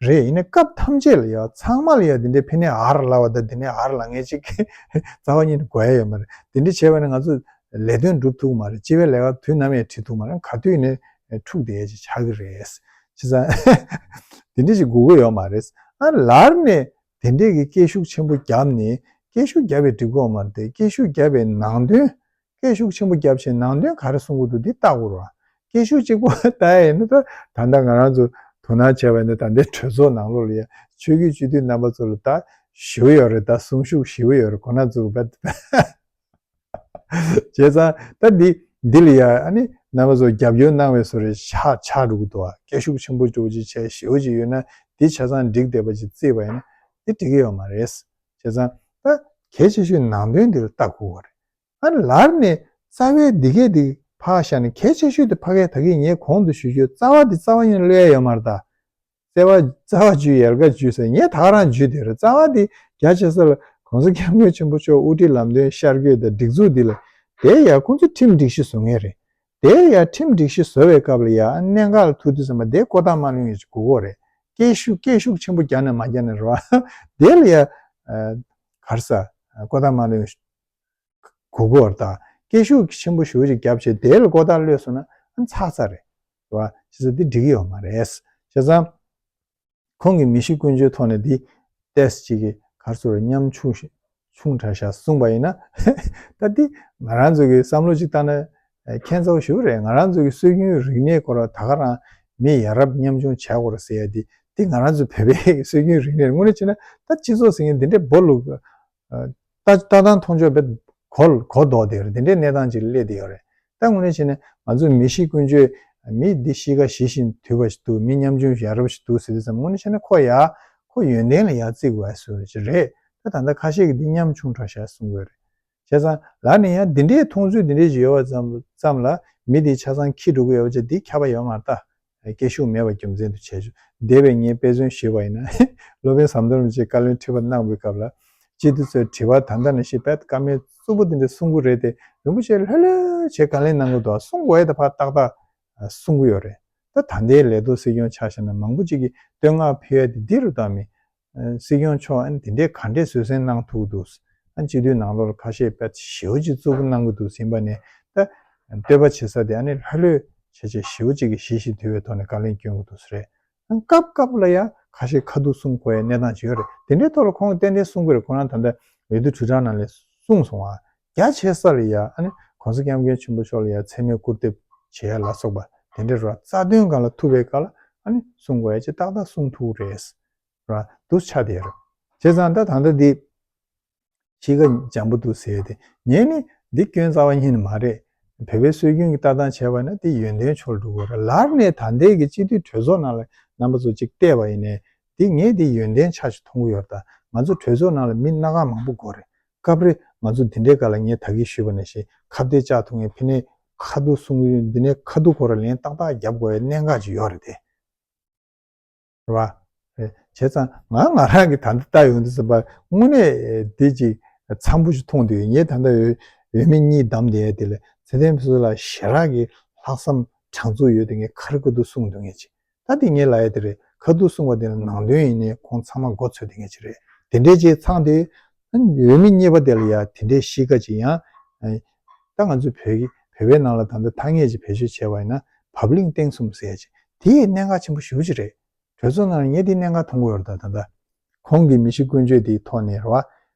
རེད། ཡིན་ནའི་སྐབས་ཐམས་ཅད་ལ་ཡ་ཚང་མ་ལ་ཡ་འདི་འདྲའི་ཕི་ནས་ཨར་ལབ་པ་དང་འདི་ནས་ཨར་ལབ་མཁན་ཅིག་རྩ་བ་ཉིད་ནས་དགོས་ཡ་ཡོད་མ་རེད། འདི་འདྲ་བྱས་པ་ནི་ང་ཚོ་ལས་དོན་འགྲུབ་ཐུབ་ཀྱི་མ་རེད། སྤྱི་པའི་ལས་ཀ་དུས་ནམ་ཡང་བྱེད་ཐུབ་མ་རེད། ག་དུས་ནས་འཁྲུག་བསྡད་ཡ་ཅིག་ཆགས་ཀྱི་རེད། བྱས་ཙང་འདི་འདྲ་ཅིག་དགོས་ཀྱི་ཡོད་མ་རེད། ཨ་ལར་ནས་དེ་འདྲས་ཀྱི་སྐད་ཤུགས་ཆེན་པོ་བརྒྱབ་ནས་སྐད་ཤུགས་བརྒྱབ་པའི་འགྲིག་གི་ཡོད་མ་རེད་དེ། སྐད་ཤུགས་བརྒྱབ་པའི་ནང་དོན། སྐད་ཤུགས་ཆེན་པོ་བརྒྱབ་བྱས་ནང་དོན་ག་རེ་གསུང་གི་འདུག་འདི་ལྟ་དགོས་རེད་བ། སྐད་ཤུགས་གཅིག་པོ་ལྟ་ཡ་ཡིན་ན་ད་ད་ལྟ་ང་རང་ཚོ་དོ་སྣང་བྱས་པ་ཡིན་ན་ད་ལྟའི་གྲོས་ཚོགས་ནང་ལོགས་ལ་ཡ་ཆོས་བརྒྱུད་སྤྱི་འཐུས་རྣམ་པ་ཚོ་ལ་ད་ཞེ་པོ་ཡོད་རེད། ད་གསུང་ཤུགས་ཞེ་པོ་ཡོད་རེད། ཁོ་ན་ཚོ་བས་བྱས་ཙང་ད་འདི་འདི་ལ་ཡ་ཨ་ནི་རྣམ་པ་ཚོ་རྒྱབ་སྐྱོར་གནང་བའི་བཟོ་འདྲ་ཆགས་ཆགས་འགྲོ་གི་འདུག་བ། སྐད་ཤུགས་ཆེན་པོ་འགྲོ་གི་བྱས་ཞེ་པོ་ཅིག་ཡོད་ན་འདི་ཆ་ཚང་འགྲིག་བསྡད་པ་ཅིག་བརྩིས་པ་ཡིན་ན་འདི་འགྲིག་གི་ཡོད་མ་རེད། བྱས་ཙང་ད་གལ་ཆེ་ཤོས་ནང་དོན་འདི་ལ་ལྟ་དགོས་པ་རེད། ཨ་ནི་ལར་ནས་རྩ་བའི་འདི་གས་འདི་ཕར་བཞག་ནས་གལ་ཆེ་ཤོས་དེ་ཕ་གས་ད་གིན་ངས་གོང་དུ་ཞུ་རྒྱུ་རྩ་བ་འདི་རྩ་བ་ཉིད་ནས་གློད་ཡ་ཡོད་མ་རེད་ད། རྩ་བ་རྩ་བ་བརྒྱུད་ཡལ་ག་བརྒྱུད་ཟེར་ངས་ད་ག་རང་བརྒྱུད་དེ་རེད། རྩ་བ་འདི་རྒྱ་ཆེ་ས་ལ་གོང་ས་སྐྱབས་མགོན་ཆེན་པོ་མཆོག་དབུ་ཁྲིད་ལམ་སྟོན་ཤར་བསྐྱོད་དང་སྒྲིག་འཛུགས་འདི་ལ་དེ་ཡ་ཁོང་ཚོས་ཁྲིམས་སྒྲིག་གཞི་བཟོ་མཁན་རེད། དེ་ཡ་ཁྲིམས་སྒྲིག་གཞི་བཟོ་བའི་སྐབས་ལ་ཡ་གནད་འགག་ལ་ཐུག་དུས་ཙམ་པ་དེ་ཀོ་ཐག་མ་ལོན་ཡ་ཅིག་དགོས་ཀྱི་རེད། སྐད་ཤུགས་སྐད་ཤུགས་ཆེན་པོ་རྒྱག་ན་མ་རྒྱག་ན་རེད་བ། དེ་ལ་ཡ་ག་རེ་ཟ་ཀོ་ཐག་མ་ལོན་ཡ་དགོས་ཀྱི་ཡོད་རེད་ད། སྐད་ཤུགས་ཆེན་པོ་ཞེ་པོ་ཅིག་བརྒྱབ་བྱས་དེ་ལ་ཀོ་ཐག་གློད་སོང་ན་ཨ་ཚར་ཚར་རེད། རེད་བ། བྱས་ཙང་འདི་འགྲིག་གི་ཡོད་མ་རེད། བྱས་ཙང་ཁོང་གིས་མི་ཤི་ཀུན་སྤྱོད་ཐོག་ནས་འདི་ཏེས་ཅིག་གི་ག་རེ་ཟེར་ཉམ་ཆུང་ཞིག་ཆུང་དྲགས་ཤག་གསུངས་པ་ཡིན་ན་ད་འདི་ང་རང་ཚོ་གི་བསམ་བློ་ཅིག་བཏང་ན་ཁྱད་མཚར་པོ་ཞེ་པོ་རེད། ང་རང་ཚོ་གི་སྲོལ་རྒྱུན་རིག་གནས་སྐོར་ལ་ད་ག་རང་མི་ཡ་རབས་ཉམ་ཆུང་བྱས་དགོས་རེད་ཟེར་ཡ་འདི་འདི་ང་རང་ཚོ་བོད་པའི་སྲོལ་རྒྱུན་རིག་གནས་དངོས་གནས་བྱས་ན་ད་སྤྱི་ཚོགས་ཟེར་མཁན་འདི་འདྲའི་སྦོ་ལུག་ལྟ་ལྟ་སྟངས་མཐོང་ཕྱོགས་དཔེ་གོ་གོ་ལྡོག་བསྡད་ཡོད་རེད། དེ་འདྲའི་གནས་སྟངས་ཅིག་སླེབས་བསྡད་ཡོད་རེད། ད་དངོས་གནས་བྱས་ན་ང་ཚོ་མི་ཤི་ཀུན་སྤྱོད་མི་འདི་ཤི་ཁ་ཤི་བཞིན་དུལ་བ་ཞིག་འདུག་མི་ཉམ་ཆུང་ཡ་རབས་ཤིག་འདུག་ཟེར་དུས་ཙམ་དངོས་གནས་བྱས་ན་ཁོ་ཡ་ཁོ་ཡོན་ཏན་ལ་ཡ་བརྩི་དགོས་པ་བཟོ་རེད་ཅིག་རེད། ད་ད་ལྟ་ཁ་ཤས་ཀྱིས་འདི་ཉམ་ཆུང་དྲགས་ཤག་གསུང་གི་ཡོད་རེད། བྱས་ཙང་ལར་ནས་ཡང་འདི་འདྲའི་མཐོང་ཚུལ་འདི་འདྲའི་ཞིག་ཡོད་པ་ཙམ་ཙམ་ལ་མི་འདི་ཆ་ཚང་འཁྱེར་འགྲོ་གི་ཡོད་པ་ཅིག་འདི་ཁྱབ་པ་ཡོད་མ་རེད་ད། སྐད་ཤུགས་མེད་པ་རྒྱུ་མཚན་དུ་བྱས་བྱུང་། འདས་པའི་ངས་དཔེ་མཚོན་ཞུས་པ་ཡིན་ན་སློབ་དཔོན་ཟམ་གདོང་རིན་པོ་ཆེས་བཀའ་བློན་ཁྲི་པ་གནང་བའི་སྐབས་ལ་སྤྱི་འཐུས་ཚོས་དྲི་བ་ད་ལྟ་ནང་བཞིན་དཔེ་བཀའ་མོལ་རྩུབ་པོ་དེ་འདྲ་གསུང་གི་རེད་དེ་རིན་པོ་ཆེས་ལྷོད་ལྷོད་བྱས་བཀའ་ལན་གནང་གི་འདུག་གསུང་དགོས་ཡ་དེ་ཕར་ཏག་ཏག་གསུང་གི་ཡོད་རེད། ད་ད་ལྟའི་ལས་ཐོག་སྲིད་སྐྱོང་ཆ་བཞག་ན་མང་པོ་ཅིག་གིས་བསྟོད་བསྔགས་ཕུལ་ཡ་དེ་འདི་རུ་བཏང་མི། སྲིད་སྐྱོང་མཆོག་ཨ་ནི་དེ་འདྲའི་ག་འདྲས་བཟོད་བསྲན་གནང་ཐུབ་འདུག་ཨ་སྤྱི་འཐུས་ནང་ལོགས་ལ་ཁ་ཤས་དཔེ་ཞེ་པོ་ཅིག་བཙུགས་གནང་གི་འདུག་ཟིན་པ་ནས་ད་བསྟོད་པ་བྱེད་ས་དེ་ཨ་ནི་ལྷོད་ལྷོད་བྱས་བྱས་ཞེ་པོ་ཅིག་གིས་ཞི་ཞི་དུལ་བའི་ཐོག་ནས་བཀའ་ལན་སྐྱོན་གི་འདུག་ཟེར་རེད། སྐབས་སྐབས་ལ་ཡང་ཁ་ཤས་ཁ་ཐུག་གསུང་དགོས་ཡའི་གནས་སྟངས་ཅིག་ཡོད་རེད། དེ་འདྲའི་ཐོག་ལ་ཁོང་གིས་ཏན་ཏན་གསུང་གི་རེད། ཁོ་རང་ད་ལྟ་འོས་བསྡུ་དྲིལ་བསྒྲགས་ནང་ལ་གསུངས་སོང་བ། རྒྱ་ཆེ་ས་ལ་ཡ་ཨ་ནི་གོང་ས་སྐྱབས་མགོན་ཆེན་པོ་མཆོག་ལ་ཡ་མཚན་སྨད་སྐུར་འདེབས་བྱེད་ཡ་ལ་སོགས་པ་དེ་འདྲའི་རོ་རྩ་དོན་སྒང་ལ་ཐུག་པའི་སྐབས་ལ་ཨ་ནི་གསུང་དགོས་ཡ་ཅིག་ཏག་ཏག་གསུང་ཐུབ་ཀྱི་རེད། ར་འདུག་ཆགས་བསྡད་ཡོད་རེད། བྱས་ཙང་ད་ད་ལྟ་འདི་གཤིས་ཀ་འཇམ་པོ་འདུག་ཟེར་ཏེ་ངས་ནི་འདི་སྐྱོན་རྩ་བ་ཉིད་ནས་མ་རེད། བོད་པའི་སྲོལ་རྒྱུན་གྱི་ལྟ་སྟངས་བྱས་པ་ན་འདི་ཡོན་ཏན་ཕྱོགས་ལ་འགྲོ་གི་རེད། ལར་ནས་ད་ལྟའི་གི་སྤྱི་འཐུས་གྲོས་ཚོགས་ནང་ལ་རྣམ་པ་ཚོ་གཅིག་བལྟས་པ་ཡིན་ནའི་འདི་ངས་འདི་ཡོན་ཏན་ཆ་ཞིག་མཐོང་གི་ཡོད་རེད། ད་ང་ཚོ་གྲོས་ཚོགས་ནང་ལ་མི་སྣ་ཁ་མང་པོ་དགོས་རེད། སྐབས་རེ་ང་ཚོ་འདི་འདྲའི་སྐབས་ལ་ངས་ད་གིན་ཞུས་པ་ནང་བཞིན་ཁ་གཏད་བཅག་ཐུབ་མཁན་ཕི་ནས་ཁ་ཐུག་གསུང་གི་ཡོད། འདི་ནས་ཁ་ཐུག་ཁོ་ར་ལན་ཏག་ཏག་རྒྱབ་དགོས་ཡའི་གནད་འགག་ཅིག་ཡོད་རེད་དེ། རེད་བ། རེད། བྱས་ཙང་ང་ང་རང་གིས་ད་ལྟ་ལྟ་ཡོང་དུས་ཙམ་པ་དངོས་གནས་འདི་ཅིག་འཚམ་པོ་ཞིག་མཐོང་འདུག་ངས་ད་ལྟ་འོས་འོས་མི་གཉིས་བདམས་བསྡད་དེ་ལ་ཚེ་བརྟན་ཕུན་ཚོགས་ལགས་ཞེ་དྲག་གི་ལྷག་བསམ་དྲང་ཚུགས་ཡོད་དེ་ངས་ཁ་རི་ཁ་ཐུག་གསུངས་འདུག་ངས་ཅིག་ད་དེ་ངས་ལབ་ཡ་དེ་རེད། ཁ་ཐུག་གསུངས་པ་དེ་ལ་ནང་དོན་ཡིན་ནའི་ཁོང་ཚང་མ་མགོ་ཚོས་དེ་ངས་ཅིག་རེད། དེ་འདྲའི་ཅིག་ཚང་དུས་འོས་མི་གཉིས་པ་དེ་ལ་ཡ་དེ་འདྲའི་གཤིས་ཀ་ཅིག་ཡང་ད་ང་ཚོ་བོད་ཀྱི་བོད་པའི་ནང་ལ་ད་ལྟ་ཐ་སྙད་ཅིག་བེད་སྤྱོད་བྱས་པ་ཡིན་ན་བབ་བརླིང་བརྟན་གསུམ་ཟེར་ཡ་ཅིག་དེ་གནད་འགག་ཆེན་པོ་ཞེ་པོ་ཅིག་རེད། གྲོས་ཚོགས་ནང་ལ་ངས་འདི་གནད་འགག་མཐོང་གི་ཡོད་རེད། ད་ད་ལྟ་ཁོང་གི་མི་ཤི་ཀུན་སྤྱོད་དེའི་ཐོག་ནས་རེད་བ།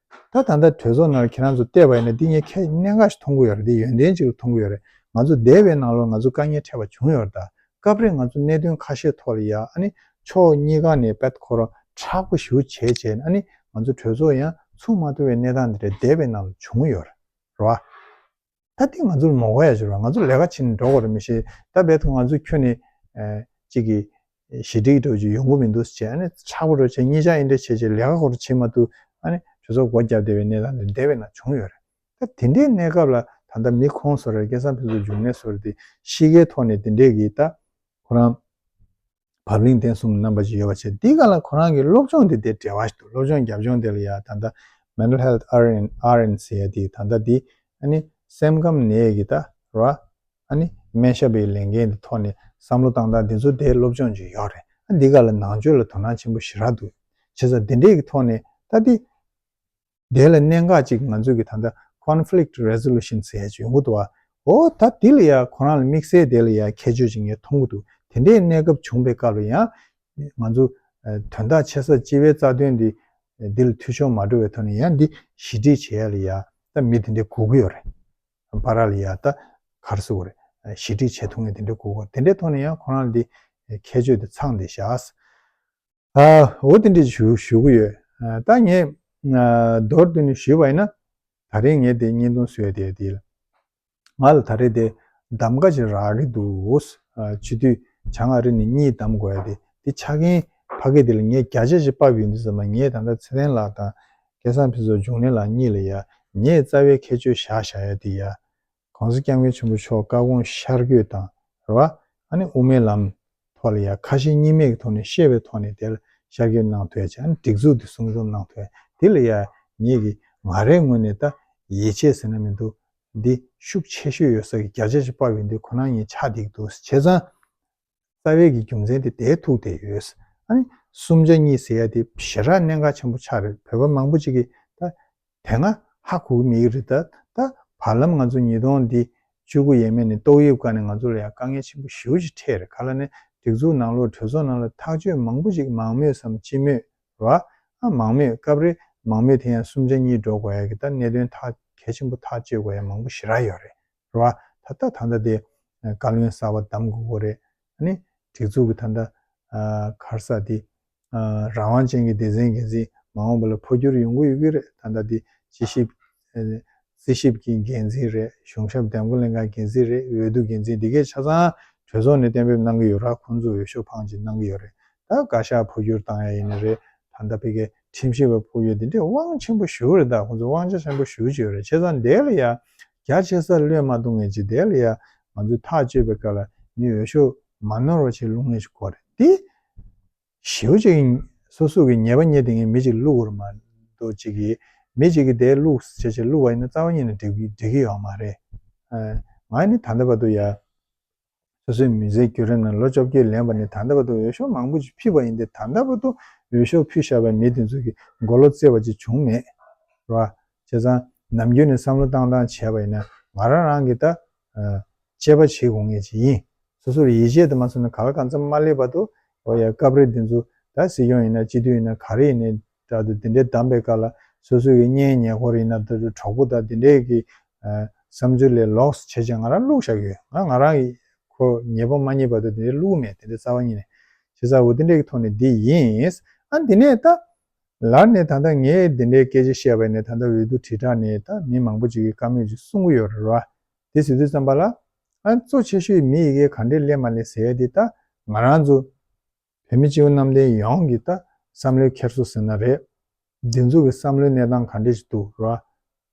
ད་ད་ལྟ་གྲོས་ཚོགས་ནང་ལ་ཁྱེད་རང་ཚོ་བལྟས་པ་ཡིན་ན་འདི་ངས་ཁྱད་གནད་འགག་ཞིག་མཐོང་གི་ཡོད་རེད། འདི་ཡོན་ཏན་ཅིག་ལ་མཐོང་གི་ཡོད་རེད། ང་ཚོ་འདས་པའི་ནང་ལོགས་ང་ཚོ་དཀའ་ངལ་འཕྲད་པ་བྱུང་ཡོད་རེད། ད་སྐབས་རེ་ང་ཚོ་གནད་དོན་ཁ་ཤས་ཐོག་ལ་ཡ་ཨ་ནི་ཕྱོགས་གཉིས་ཀ་ནས་དཔེ་ཁོ་རང་མཁྲེགས་པོ་ཞེ་པོ་བྱས་བྱས་ཨ་ནི་ང་ཚོ་གྲོས་ཚོགས་ཡང་ཚུགས་མ་ཐུབ་པའི་གནས་སྟངས་འདི་འདྲ་འདས་པའི་ནང་ལ་བྱུང་ཡོད་རེད། རེད་བ། ད་དེ་ང་ཚོར་མ་དགོས་ཡ་ཅིག་རེད། ང་ཚོ་ལས་ཀ་བྱེད་ནས་འགྲོ་དགོས་རེད། མི་ཤེས་ད་བས་ཐུག་ང་ཚོ་ཁྱོན་ནས་ཨ་གཅིག་གི་ ཞི་འགྲིག་འདྲ་བོ་ཅིག་ཡོང་གི་མི་འདུག་ཟེར་བྱས། ཨ་ནི་ཆག་པོ་འདྲ་བྱས་གཉིས་ཆ་ཡིན་འདྲ་བྱས་བྱས་ལས་ཀ་ཧོར་བྱེད་མ་ཐུབ། ཨ་ནི་གྲོས་ཚོགས་སྒོ་བརྒྱབ་བསྡད་པའི་གནས་སྟངས་དེ་འདས་པའི་ནང་བྱུང་ཡོད་རེད། ད་དེ་འདྲའི་གནས་སྐབས་ལ་ད་ལྟ་མི་ཁོང་ཚོ་རེད། སྐལ་བཟང་ཕུན་ཚོགས་འབྱུང་གནས་ཚོ་རེད། དེ་གཤིས་ཀའི་ཐོག་ནས་དེ་འདྲས་ཀྱི་ད་ཁོ་རང་བབ་བརླིང་ལྡན་གསུམ་རྣམ་པ་ཅིག་ཡོད་པ་བྱས། འདི་ག་ལ་ཁོ་རང་གི་སློབ་སྦྱོང་དེ་དེ་འབྲེལ་བ་ཞིག་འདུག་སློབ་སྦྱོང་རྒྱབ་ལྗོངས་དེ་ལ་ཡ་ད་ལྟ་Mental Health R N R N ཟེར་ཡ་དེ་ད་ལྟ་འདི་ཨ་ནི་སེམས་ཁམས་ནད་ཀྱི་ད་ར་ཨ་ནི་སྨན་ཞབས་པའི་ལས་འགན་དེ་ཐོག་ནས་བསམ་བློ་བཏང་སྟངས་འདི་ཚོ་དེ་སློབ་སྦྱོང་ཅིག་ཡོད་རེད། ཨ་འདི་ག་ལ་ནང་ཆོས་ལ་དོ་སྣང་ཆེན་པོ་ཞེ་དྲག་འདུག་བྱས་ཙང་དེ་འདྲས་ཀྱི་ཐོག་ནས་ད་འདི། དེ་ལ་གནད་འགག་ཅིག་ང་ཚོས་ཀྱི་ད་ལྟ་conflict resolution ཟེར་ཡ་ཅིག་ཡོང་གི་འདུག་བ། འོ་ད་འདི་ལ་ཡ་ཁོ་རང་ལ་དམིགས་བསལ་དེ་ལ་ཡ་ཁྱད་ཆོས་ཅིག་ངས་མཐོང་གི་འདུག་དེ་འདྲའི་གནས་སྐབས་བྱུང་བའི་སྐབས་ལ་ཡང་ང་ཚོ་ཨ་དོན་དག་ཆེ་ས་སྤྱི་པའི་རྩ་དོན་འདི་འདི་ལ་འཐུས་ཤོར་མ་འགྲོ་བའི་ཐོག་ནས་ཡང་འདི་ཞི་འགྲིག་བྱེད་ཡ་ལ་ཡ་ད་མི་དེ་འདྲའི་དགོས་ཀྱི་ཡོད་རེད། བར་ལ་ཡ་ད་ག་རེ་ཟེར་དགོས་རེད། ཞི་འགྲིག་བྱེད་ཐུབ་མཁན་དེ་འདྲའི་དགོས་ཀྱི་ཡོད་རེད། དེ་འདྲའི་ཐོག་ནས་ཡང་ཁོ་རང་ལ་འདི་ཁྱད་ཆོས་དེ་ཚང་བསྡད་ཤག་ཨ། འོ་དེ་འདྲ་ཞུ་ཞུ་གི་ཡོད། ཨ། ད་ངས་ཨ་མདོར་བསྡུས་ནས་ཞུས་པ་ཡིན་ན། ད་རེས་ངས་དེ་བརྙན་ཐུང་བཟོས་དེ་དེ་ལ། ང་ལ་ད་རེས་དེ་གདམ་ག་ཅིག་རག་གི་འདུག་ཨ། སྤྱི་འཐུས་བྱང་ཨ་རི་ནས་གཉིས་གདམ་དགོས་ཡ་དེ་དེ་ཆ་རྐྱེན་ཕ་གི་དེ་ལ་ངས་བརྒྱ་ཆ་ཞིག་ཕབ་ཡོང་དུས་ཙམ་པ། ངས་ད་ལྟ་ཚེ་བརྟན་ལགས་དང་སྐལ་བཟང་ཕུན་ཚོགས་འབྱུང་གནས་ལགས་གཉིས་ལ་ཡ་ངས་རྩ་བའི་ཁྱད་ཆོས་བཞག་བཞག་ཡ་དེ་ཡ། གོང་ས་སྐྱབས་མགོན་ཆེན་པོ་མཆོག་བཀའ་དགོངས་ཤར་བསྐྱོད་དང་རེད་བ། ཨ་ནི་དབུ་མའི་ལམ་ཐོག་ལ་ཡ་ཁ་ཞེ་གཉིས་མེད་ཀྱི་ཐོག་ནས་བཤད་པའི་ཐོག་ནས་དེ་ལ་ཤར་བསྐྱོད་གནང་ཐུབ་ཡ་བྱས། ཨ་ནི་སྒྲིག་འཛུགས་དེ་སྲུང་སྐྱོབ་གནང་ཐུབ་ཡ་དེ་ལ་ཡ་ངེད་ཀྱི་ང་རའི་ངོས་ནས་ད་ཡིད་ཆེས་ཟེར་ན་མི་འདུག་འདི་ཤུགས་ཆེ་ཤོས་ཡོད་ས་ཀྱི་བརྒྱ་ཆ་ཞིག་ཕབ་ཡོང་དུས་ཁོ་ན་ངས་ཆགས་བསྡད་ཀྱི་འདུག་བྱས་ཙང་། རྩ་བའི་གི་རྒྱུ་མཚན་དེ་དེར་ཐུག་བསྡད་ཡོད། ཨ་ནི་གསུམ་ཆ་གཉིས་ཟེར་ཡ་དེ་ཞེ་དྲག་གནད་འགག་ཆེན་པོ་ཆགས་རེད། བོད་པ་མང་པོ་ཅིག་གིས་ད་དེ་སྔ་ཧ་གོ་གི་མེད་ཀྱི་རེད། ད་ད་བར་ལམ་ང་ཚོ་ཉིས་སྟོང་འདི་བཅུ་དགུ་ཡས་མས་ནས་ཏོག་དབྱིབས་སྒང་ནས་ང་ཚོ་ལ་ཡང་དཀའ་ངལ་ཆེན་པོ་ཞེ་པོ་ཅིག་འཕྲད་རེད། ག་ལ་ནས་སྒྲིག་འཛུགས་ནང་ལོགས་གྲོས་ཚོགས་ནང་ལ་ཐག་གཅོད་མང་པོ་ཅིག་མང་མོས་སམ་སྤྱི་མོས་རེད་བ། ཨ་མང་མོས་སྐབས་རེ་མང་མོས་དེ་ཡང་གསུམ་ཆ་གཉིས་འགྲོ་དགོས་ཡ་གི་ད་གནད་དོན་ཐག་གལ་ཆེན་པོ་ཐག་གཅོད་དགོས་ཡ་མང་པོ་ཞེ་དྲག་ཡོད་རེད། རེད་བ། ད་ལྟ་ད་ལྟ་དེ་བཀའ་བློན་གསར་པ་གདམ་དགོས་ཀྱི་རེད། ཨ་ནི་སྒྲིག་འཛུགས་ཀྱི་ད་ལྟ་ཨ་ག་རེ་ཟེར་དེ་ཨ་རང་དབང་ཅན་གྱི་སྡེ་ཚན་འགན་འཛིན་མ་འོངས་པ་ལ་འཕོ་འགྱུར་ཡོང་གི་ཡོད་ཀྱི་རེད། ད་ལྟ་དེ་སྤྱི་ཞིབ་ཨ་རྩིས་ཞིབ་ཀྱི་འགན་འཛིན་རེད། གཞུང་ཞབས་འདེམས་བསྐོ་ལྷན་ཁང་འགན་འཛིན་རེད། འོས་བསྡུ་འགན་འཛིན་འདི་གས་ཆ་ཚང་གྲོས་ཚོགས་ནས་གཏན་འབེབས་གནང་གི་ཡོད་ར། ཁོང་ཚོ་འོས་ཤོག་འཕངས་ཅིག་གནང་གི་ཡོད་རེད། ད་བཀའ་ཤག་འཕོ་འགྱུར་བཏང་ཡ་ཡིན་ནི་རེད། ད་ལྟ་ཕ་གིའི་ཁྲིམས་ཞིབ་པ་འཕོ་འགྱུར་འདི་འདྲས་དབང་ཆེན་པོ་ཞེ་པོ་རེད། ད་ཁོང་ཚོ་དབང་ཆ་ཆེན་པོ་ཞེ་པོ་ཅིག་ཡོད་རེད། བྱས་ཙང་འདི་ལ་ཡ་རྒྱ་ཆེ་སར་གློད་མ་གཏོང་མཁན་ཅིག་འདི་ལ་ཡ་ང་ཚོས་ཐག་གཅོད་པའི་སྐབས་ལ་མི་འོས་ཤོག་མ་ནོར་བ་ཅིག་བླུག་མཁན་ཅིག་དགོས་རེད། འདི་ཞེ་པོ་ཅིག་སོ་སོ་གི་ཉེས་པ་རྙེད་དེ་ངས་མི་ཅིག་བླུག་དགོས་རེད་མ་གཏོགས་ཅིག་གིས་མི་ཅིག་གིས་དེ་བླུག་བྱས་བྱས་བླུག་པ་ཡིན་ན་རྩ་བ་ཉིད་ནས་འགྲིག་གི་འགྲིག་གི་ཡོད་མ་རེད། ཨ་ང་ནི་ད་ལྟ་བར་དུ་ཡ། སོ་སོའི་མི་ཚེའི་བརྒྱུད་རིམ་ནང་ལོ་བཅོ་བརྒྱད་ལོན་པ་ནས་ད་ལྟ་བར་དུ་འོས་ཤོག་མང་པོ་ཅིག་ཕུལ་བ་ཡིན་ཏེ། ད་ལྟ་བར་དུ་འོས་ཤོག་ཕུལ་བཞག་པའི་མི་དེ་ཚོ་གི་མགོ་ལོག་བརྩེ་བ་ཅིག་བྱུང་མེད། རེད་བ། བྱས་ཙང་ནམ་རྒྱུན་ནས་བསམ་བློ་བཏང་སྟངས་བྱས་པ་ཡིན་ན་ང་རང་རང་གི་ད་ཨ་དཔྱད་པ་བྱེད་དགོས་མཁན་ཅིག་ཡིན། སོ་སོར་ཡིད་ཆེས་དེ་མ་སོང་ན་ག་ལ་གང་འཚམ་མ་སླེབས་བར་དུ་འོ་ཡ་སྐབས་རེ་འདི་ཚོ་ད་སྲིད་སྐྱོང་ཡིན་ན་སྤྱི་འཐུས་ཡིན་ན་ག་རེ་ཡིན་ནའི་འདྲ་འདུག་འདི་འདྲའི་བདམས་པའི་སྐབས་ལ་སོ་སོ་གི་གཉེན་ཉེ་འཁོར་ཡིན་ན་ད་གྲོགས་པོ་དང་འདི་འདྲའི་གི་ཨ་བསམ་ཚུལ་ལས་ལོགས་བྱས་བྱས་ང་རང་བླུགས་བཞག་གི་ཡོད། ང་ང་རང་གི་ཁོ་ཉེས་པ་མ་རྙེད་བར་དུ་འདི་འདྲའི་བླུགས་མེད། དེ་འདྲའི་རྩ་བ་ཉིད་ནས། བྱས་ཙང་འོ་དེ་འདྲའི་གི་ཐོག་ནས་འདི་ཡིན། ཨ་འདི་ནས་ད་ལར་ནས་ད་ལྟ་ངས་འདི་འདྲའི་སྐད་ཆ་བཤད་པ་ནས་ད་ལྟ་འོས་བསྡུ་དྲིལ་བསྒྲགས་ནས་ད་མི་མང་པོ་ཅིག་གིས་བཀའ་མོལ་ཅིག་གསུང་གི་ཡོད་རེད་བ། དེ་ཟེར་དུས་ཙམ་པ་ལ་ཨ་གཙོ་ཆེ་ཤོས་མི་ཡི་གེ་ག་འདྲས་སླེབས་མ་སླེབས་ཟེར་ཡ་དེ་ད་ང་རང་ཚོ་བོད་མི་སྤྱི་བོ་གནམ་བསྟན་ཡོངས་ཀྱི་ད་བསམ་བློའི་འཁྱེར་སོ་ཟེར་ན་རེད། འདི་ཚོ་གི་བསམ་བློའི་གནས་སྟངས་ག་འདྲས་ཞིག་འདུག་ར།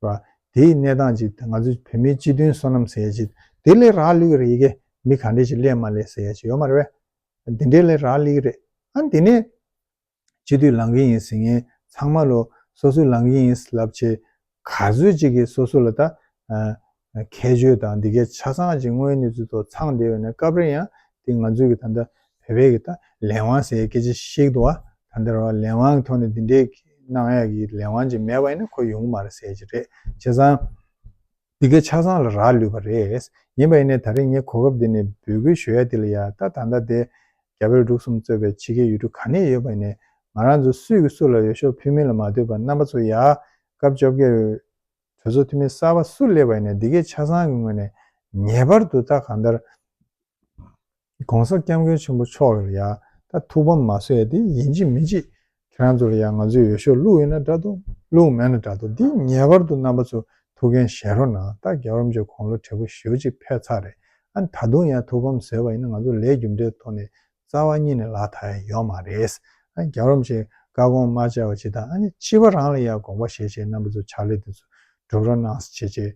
ར། དེའི་གནས་སྟངས་ཅིག་ང་ཚོ་བོད་མིའི་སྤྱི་མཐུན་བསོད་ནམས་ཟེར་ཡ་ཅིག་དེ་ལས་རག་ལུས་རེད། ཡི་གེ་མི་ག་འདྲས་ཞིག་སླེབས་མ་སླེབས་ཟེར་ཡ་ཅིག་ཡོད་མ་རེད་པས། འདི་འདྲས་ལས་རག་ལུས་རེད། ཨ་འདི་ནས་སྤྱི་འཐུས་ལངས་ཀྱི་ཡིན་ཟེར་མཁན་ཚང་མ་ལོ་སོ་སོས་ལངས་ཀྱི་ཡིན་ལབ་བྱས། ག་ཚོད་ཅིག་གིས་སོ་སོ་ལ་ད་ཨ་ཁྱད་ཆོས་དང་འདི་གའི་ཆ་ཚང་ཅིག་དངོས་ཡོད་གནས་ཚུལ་ཐོག་ཚང་བསྡད་ཡོད་ན། སྐབས་རེ་ཡང་དེ་ང་ཚོས་ཀྱི་ད་ལྟ་བོད་པའི་གི་ད་ལས་དབང་ཟེར་སྐད་ཆ་བཤད་འདུག་བ། ད་ལྟ་ར་བ་ལས་དབང་གི་ཐོག་ནས་འདི་འདྲའི་གནང་ཡག་གི་ལས་དབང་ཅིག་མེད་པ་ཡིན་ན་ཁོ་ཡོང་གི་མ་རེད་ཟེར་གྱི་རེད། བྱས་ཙང་འདི་གའི་ཆ་ཚང་ལ་རག་ལུས་པ་རེད། ཡིན་པ་ཡིན་ནའི་ད་རེས་ངས་གོ་སྐབས་འདི་ནས་འབོད་སྐུལ་ཞུ་ཡ་འདི་ལ་ཡ། ད་ད་ལྟ་དེ་རྒྱ་བལ་འབྲུག་གསུམ་གཙོས་པའི་ཕྱི་རྒྱལ་ཡུལ་གྲུ་ག་ནས་ཡོད་པ་ཡིན་ནའི་ང་རང་ཚོ་སུས་ཀྱི་སུ་ལ་འོས་ཤོག་ཕུལ་མིན་ལ་མ་ལྟོས་པར་རྣམ་པ་ཚོ་ཡ་སྐབས་བཅོ་བརྒྱད་གྲོས་ཚོགས་འཐུས་མི་གསར་པ་སུ་སླེབས་པ་ཡིན་ནའི་འདི་གའི་ཆ་ཚང་གི་ངོས་ནས་ངེས་པར་དུ་ད་གང་ལྟར་༸གོང་ས་༸སྐྱབས་མགོན་ཆེན་པོ་མཆོག་ལ་ཡ་ད་ཐུགས་ཕམ་མ་བཟོ་ཡ་དེ་ཡིན་གཅིག་མིན་གཅིག་ཁྱེད་རང་ཚོ་ལ་ཡ་ང་ཚོས་འོས་ཤོག་བླུགས་ཡོད་ན་འདྲ་འདུག་བླུགས་མེད་ན་འདྲ་འདུག་འདི་ངེས་པར་དུ་རྣམ་པ་ཚོ་ཐུགས་འགན་བཞེས་རོགས་གནང་། ད་རྒྱལ་བ་རིན་པོ་ཆེ་དགུང་ལོ་བགྲེས་པོ་ཞེ་པོ་ཅིག་ཕེབས་ཚར་རེད། ཨ་ད་དུང་ཡང་ཐུགས་ཕམ་བཟོས་པ་ཡིན་ན་ང་ཚོ་ལས་རྒྱུ་འབྲས་ཐོག་ནས་ རྩ་བ་ཉིད་ནས་ལག་ཐག་ཡ་ཡོད་མ་རེད། ཨ་རྒྱལ་བ་རིན་པོ་ཆེ་བཀའ་དགོངས་མ་བཅག་པ་ཅིག་དང་། ཨ་ནི་སྤྱི་པ་རང་ལ་ཡ་དགོངས་པ་བཞེས་བྱས་རྣམ་པ་ཚོ་ཕྱག་ལས་དེ་ཚོ་སྒྲུབ་རོགས་གནང་ཟེར་བྱས་བྱས།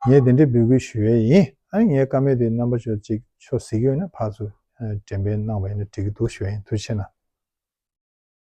ངས་དེ་འདྲའི་འབོད་སྐུལ་ཞུ་ཡས་ཡིན། ཨ་ནི་ངའི་བཀའ་མོལ་དེ་རྣམ་པ་ཚོ་ཅིག་ཆོ་གཟིགས་ཡོད་ན་ཕར་ཚུར་ཨ་འགྲེམས་སྤེལ་གནང་བ་ཡིན་ན་འགྲིག་གི་འདུག་ཞུ་ཡས་ཡིན། ཐུགས་རྗེ་ཆེ་གནང་།